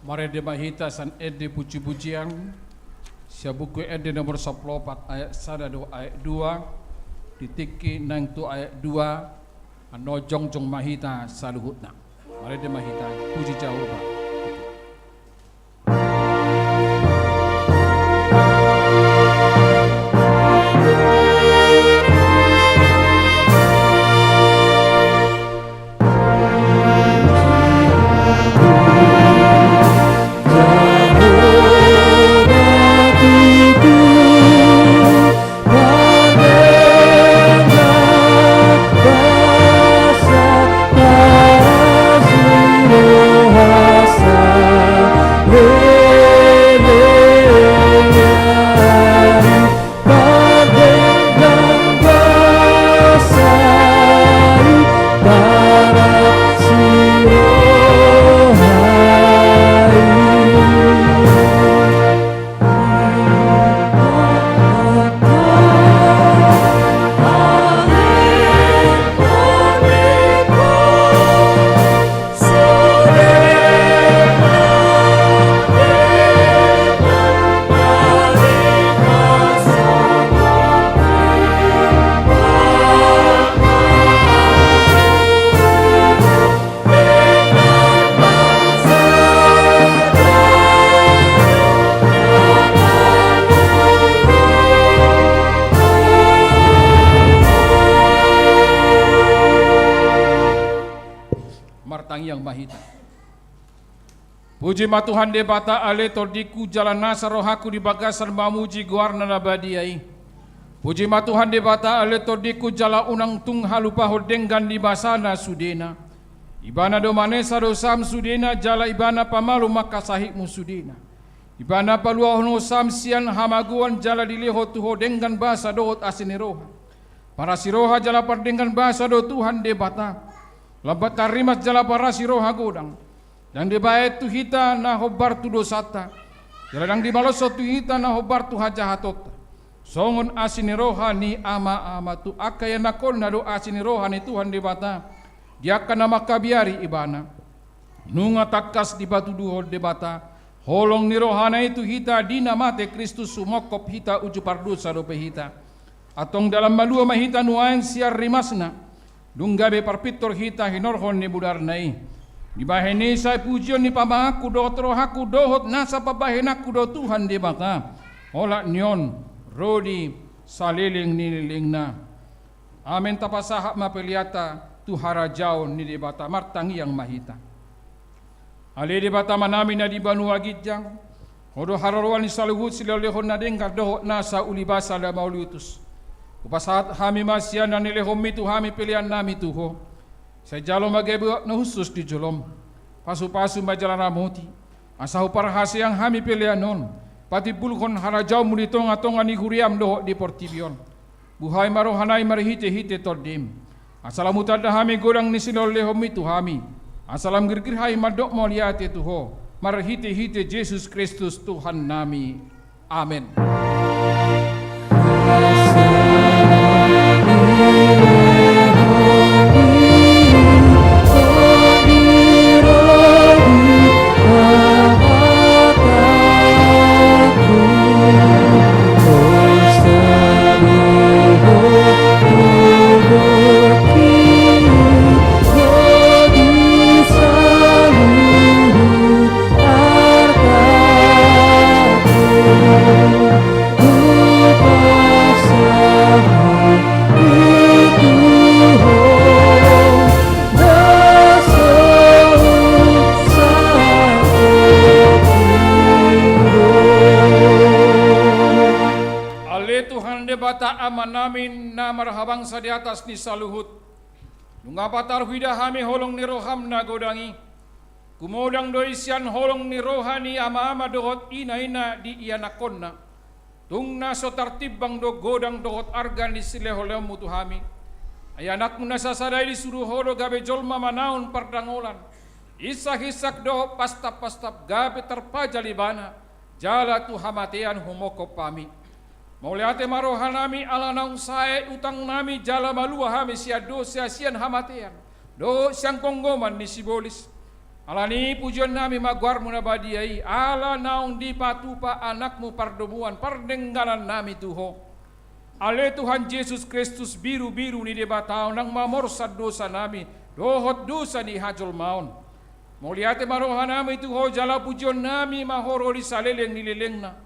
Marende ma hita sian ende pujipujian, sian buku Ende nomor sampulu opat ayat sada dohot ayat dua, di tingki naeng tu ayat dua, annon jongjong ma hita saluhutna. Marende ma hita, puji Jahowa. Martangiang ma hita. Puji ma Tuhan Debata, ale tondingku, jala nasa rohangku di bagasan mamuji goarna na badia i. Puji ma Tuhan Debata, ale tondingku, jala unang tung halupahon denggan ni basana sudena. Ibana do manesa dosam sudena, jala ibana pamalum angka sahitmu sudena. Ibana paluahon ho sam sian hamagoan, jala dilehon tu ho denggan basa dohot asi ni roha. Parasi roha jala pardenggan basa do Tuhan Debata. Lambat tarrimas jala parasi roha godang. Ndang dibaen tu hita na hombar tu dosanta, jala ndang dibaloshon tu hita na hombar tu hajahatonta. Songon asi ni roha ni ama-ama tu angka ianakhonna do asi ni roha ni Tuhan Debata di angka na mangkabiari ibana. Nunga tangkas dipatuduhon Debata holong ni rohana i tu hita di na mate Kristus, sumongkop hita uju pardosa dope hita. Antong dalan malua ma hita nuaeng sian rimasna, dung gabe parpintor hita hinorhon ni bodarna i. Dibahen i sai pujion ni pamanganku dohot rohangku dohot nasa pambahenanku do Tuhan Debata, olat ni on ro di saleleng ni lelengna. Amen. Tapasahat ma peleanta tu harajaon ni Debata. Martangiang ma hita. Ale Debata Amanami na di banua ginjang, Ho do haroroan ni saluhut silehonlehon na denggan dohot nasa ulibasa na mauliutus. Hupasahat hami ma sian na nilehonmi tu hami peleannami tu Ho. Sai jalo ma gabe uap na hushus di jolom. Pasupasu ma jala ramoti, asa huparhaseang hami pelean on patimbulhon harajaonmu di tongatonga ni huriam dohot di portibi on. Buhai ma rohanami marhitehite Tondim, asa lam hutanda hami godang ni silehonlehonmi tu hami, asa lam girgir hami mandok mauliate tu Ho marhitehite Jesus Kristus Tuhannami. Amen. Amanami na marhabangsa di atas ni saluhut. Nunga patar huida hami holong ni roham na godang i. Gumodang do i sian holong ni roha ni ama-ama dohot ina-ina di ianakkonna. Tung na so tartimbang do godang dohot arga ni silehon-lehonmu tu hami. Ai anakmu na sasada i disuru ho do gabe jolma manaon pardangolan. Insak-insak dohot pastap-pastap gabe tarpajal ibana. Jala tu hamatean humongkop hami. Mauliate ma rohanami ala naung sae utangnami jala malua hami sian dosa sian hamatean. Dohot sian gonggoman ni sibolis. Alani i pujionnami ma goarmu na badia i, ala naung dipatupa anakmu pardomuan pardengganannami tu ho. Ale Tuhan Jesus Kristus birubiru ni Debata on nang mamorsan dosanami, dohot dosa ni hajolmaon. Mauliate ma rohanami tu ho jala pujionnami ma ho ro di saleleng ni lelengna.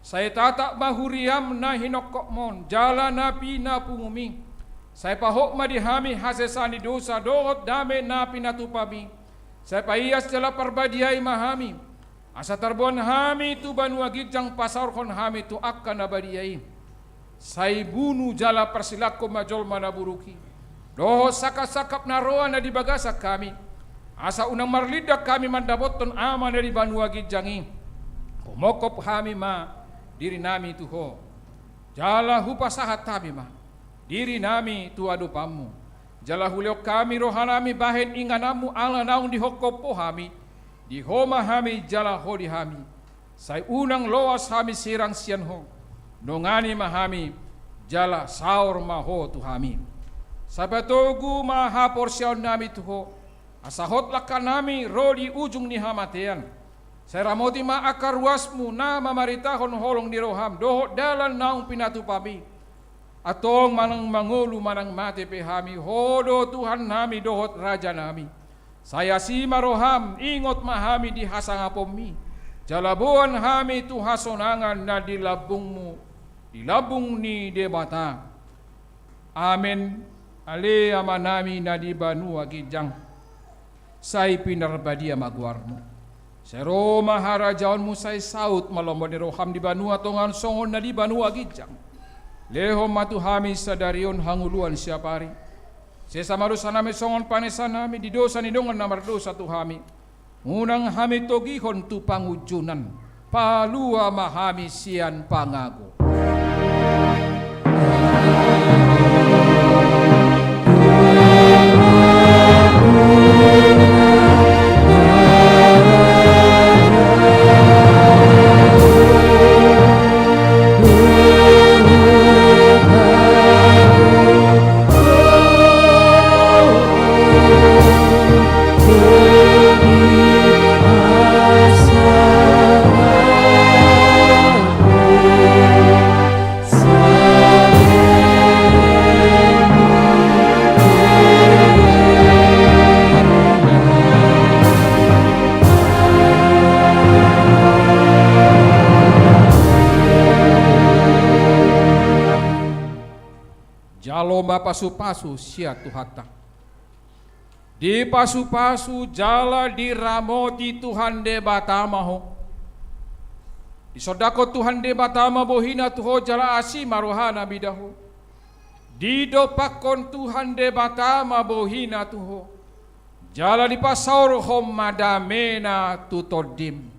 Sai tatap ma huriam na hinongkopmon, jala na pinapungumi. Sai pahot ma di hami hasesaan ni dosa, dohot dame na pinatupami. Sai paias jala parbadiai ma hami. Asa tarboan hami tu banua ginjang pasaorhon hami tu angka na badia i. Sai bunu jala parsilangkon ma jolma na buruk i. Dohot sangkap-sangkap na roa na di bagasan hami. Asa unang marlindang hami mandapothon Ama na di banua ginjang i. Humongkop hami ma dirinami tu ho. Jala hupasahat hami ma dirinami tu adopanmu. Jala hulehon hami rohanami bahen ingananmu ala naung dihongkop ho hami. Di ho ma hami jala ho di hami. Sai unang loas hami sirang sian ho. Dongani ma hami jala saor ma ho tu hami. Sai patogu ma haporseaonnami tu ho. Asa hot langkanami ro di ujung ni hamatean. Sai ramoti ma angka ruasmu na mamaritahon holong ni roham dohot dalan naung pinatupami. Antong manang mangolu manang mate pe hami, ho do Tuhannami dohot Rajanami. Sai asi ma roham, ingot ma hami di hasangaponmi. Jala boan hami tu hasonangan na di lambungmu, di lambung ni Debata. Amen. Ale Amanami na di banua ginjang. Sai pinarbadia ma goarmu. Sai ro ma harajaonmu, sai saut ma lomo ni roham di banua tonga on songon na di banua ginjang. Lehon ma tu hami sadari on hangoluan siapari. Sesa ma dosanami songon panesanami di dosa ni dongan na mardosa tu hami. Unang hami togihon tu pangunjunan. Palua ma hami sian pangago. Jalo ma pasupasu sian Tuhanta. Dipasupasu jala diramoti Tuhan Debata ma ho. Disondangkon Tuhan Debata ma bohina tu ho jala asi ma rohana mida ho. Didompakkon Tuhan Debata ma bohina tu ho. Jala dipasaorhon ma damena tu tondim.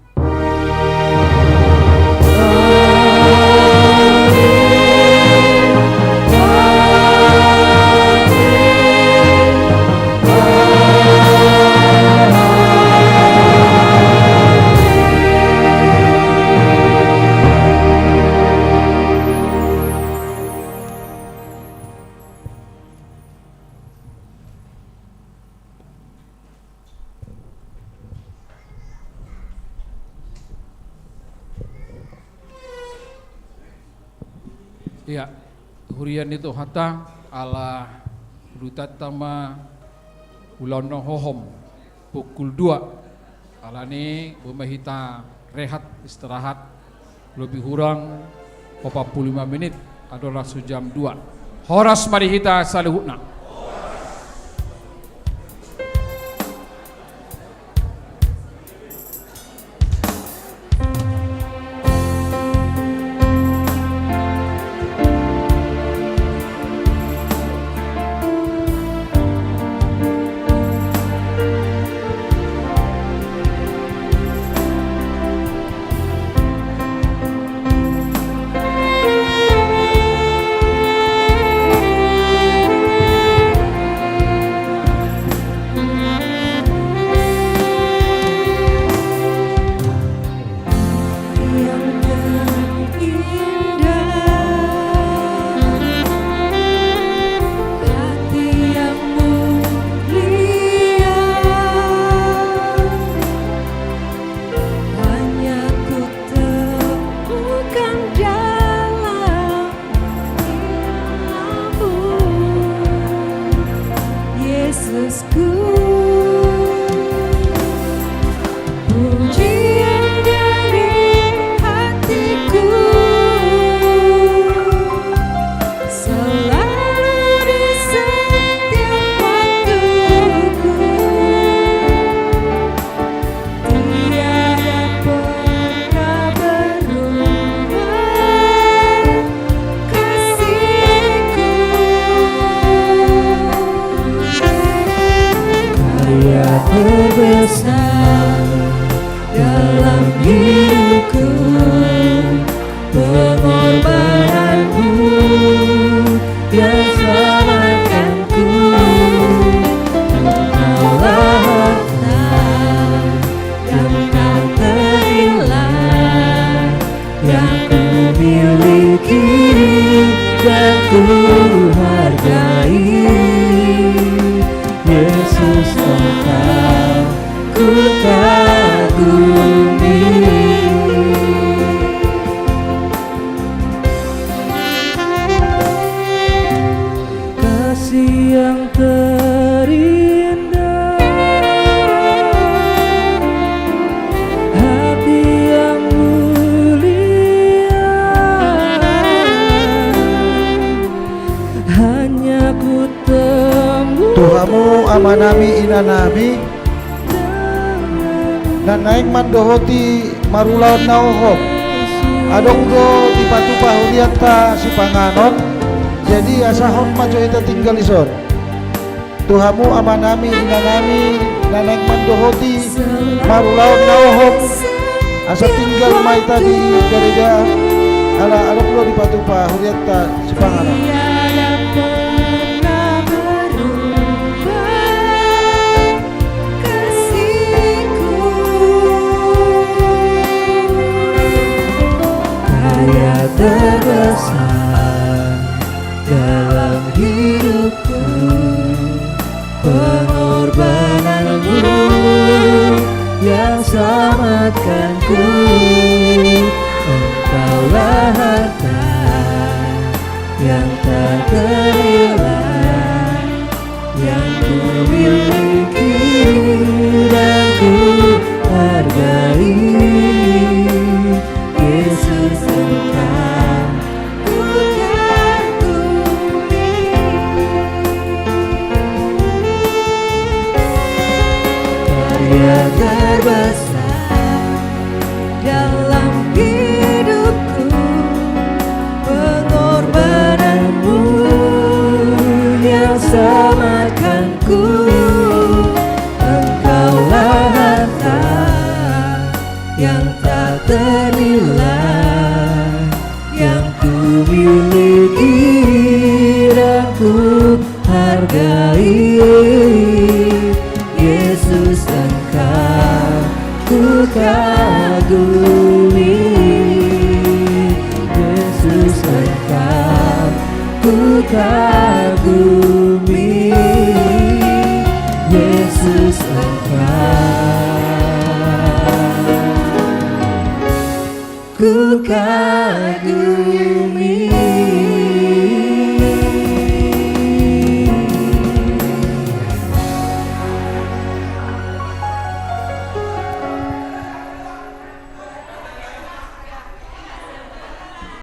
Ia, huria ni Tuhanta, ala udutanta ma ulaon na hohom pukul dua. Alani i boi ma hita rehat, istirahat. Lebih kurang opat puluh lima menit, adalah sejam dua. Horas ma di hita saluhutna. Yang terindah, hati yang mulia, hanya ku temui. Tu hamu amanami, inanami, na naeng mandohoti marulaon na hohom, adong do dipatupa hurianta sipanganon. Jadi asa hot ma jo hita tinggal dison. Tu hamu amanami, inanami, na naeng mandohoti marulaon na hohom, asa tinggal ma hita di gareja, ala adong do dipatupa hurianta sipanganon. Tiada pernah berubah kasih-Ku. Karya terbesar dalam hidup-Ku, pengorbanan-Mu yang selamatkan-Ku. Engkaulah harta yang tak ternilai, yang ku miliki dan ku hargai. Yesus, Engkau ku kagumi. Karya terbesar dalam hidup-Ku, pengorbanan-Mu yang selamatkan-Ku. Engkaulah harta yang tak ternilai, yang ku miliki dan ku hargai. Yesus, Engkau ku kagumi. Yesus, Engkau ku kagumi.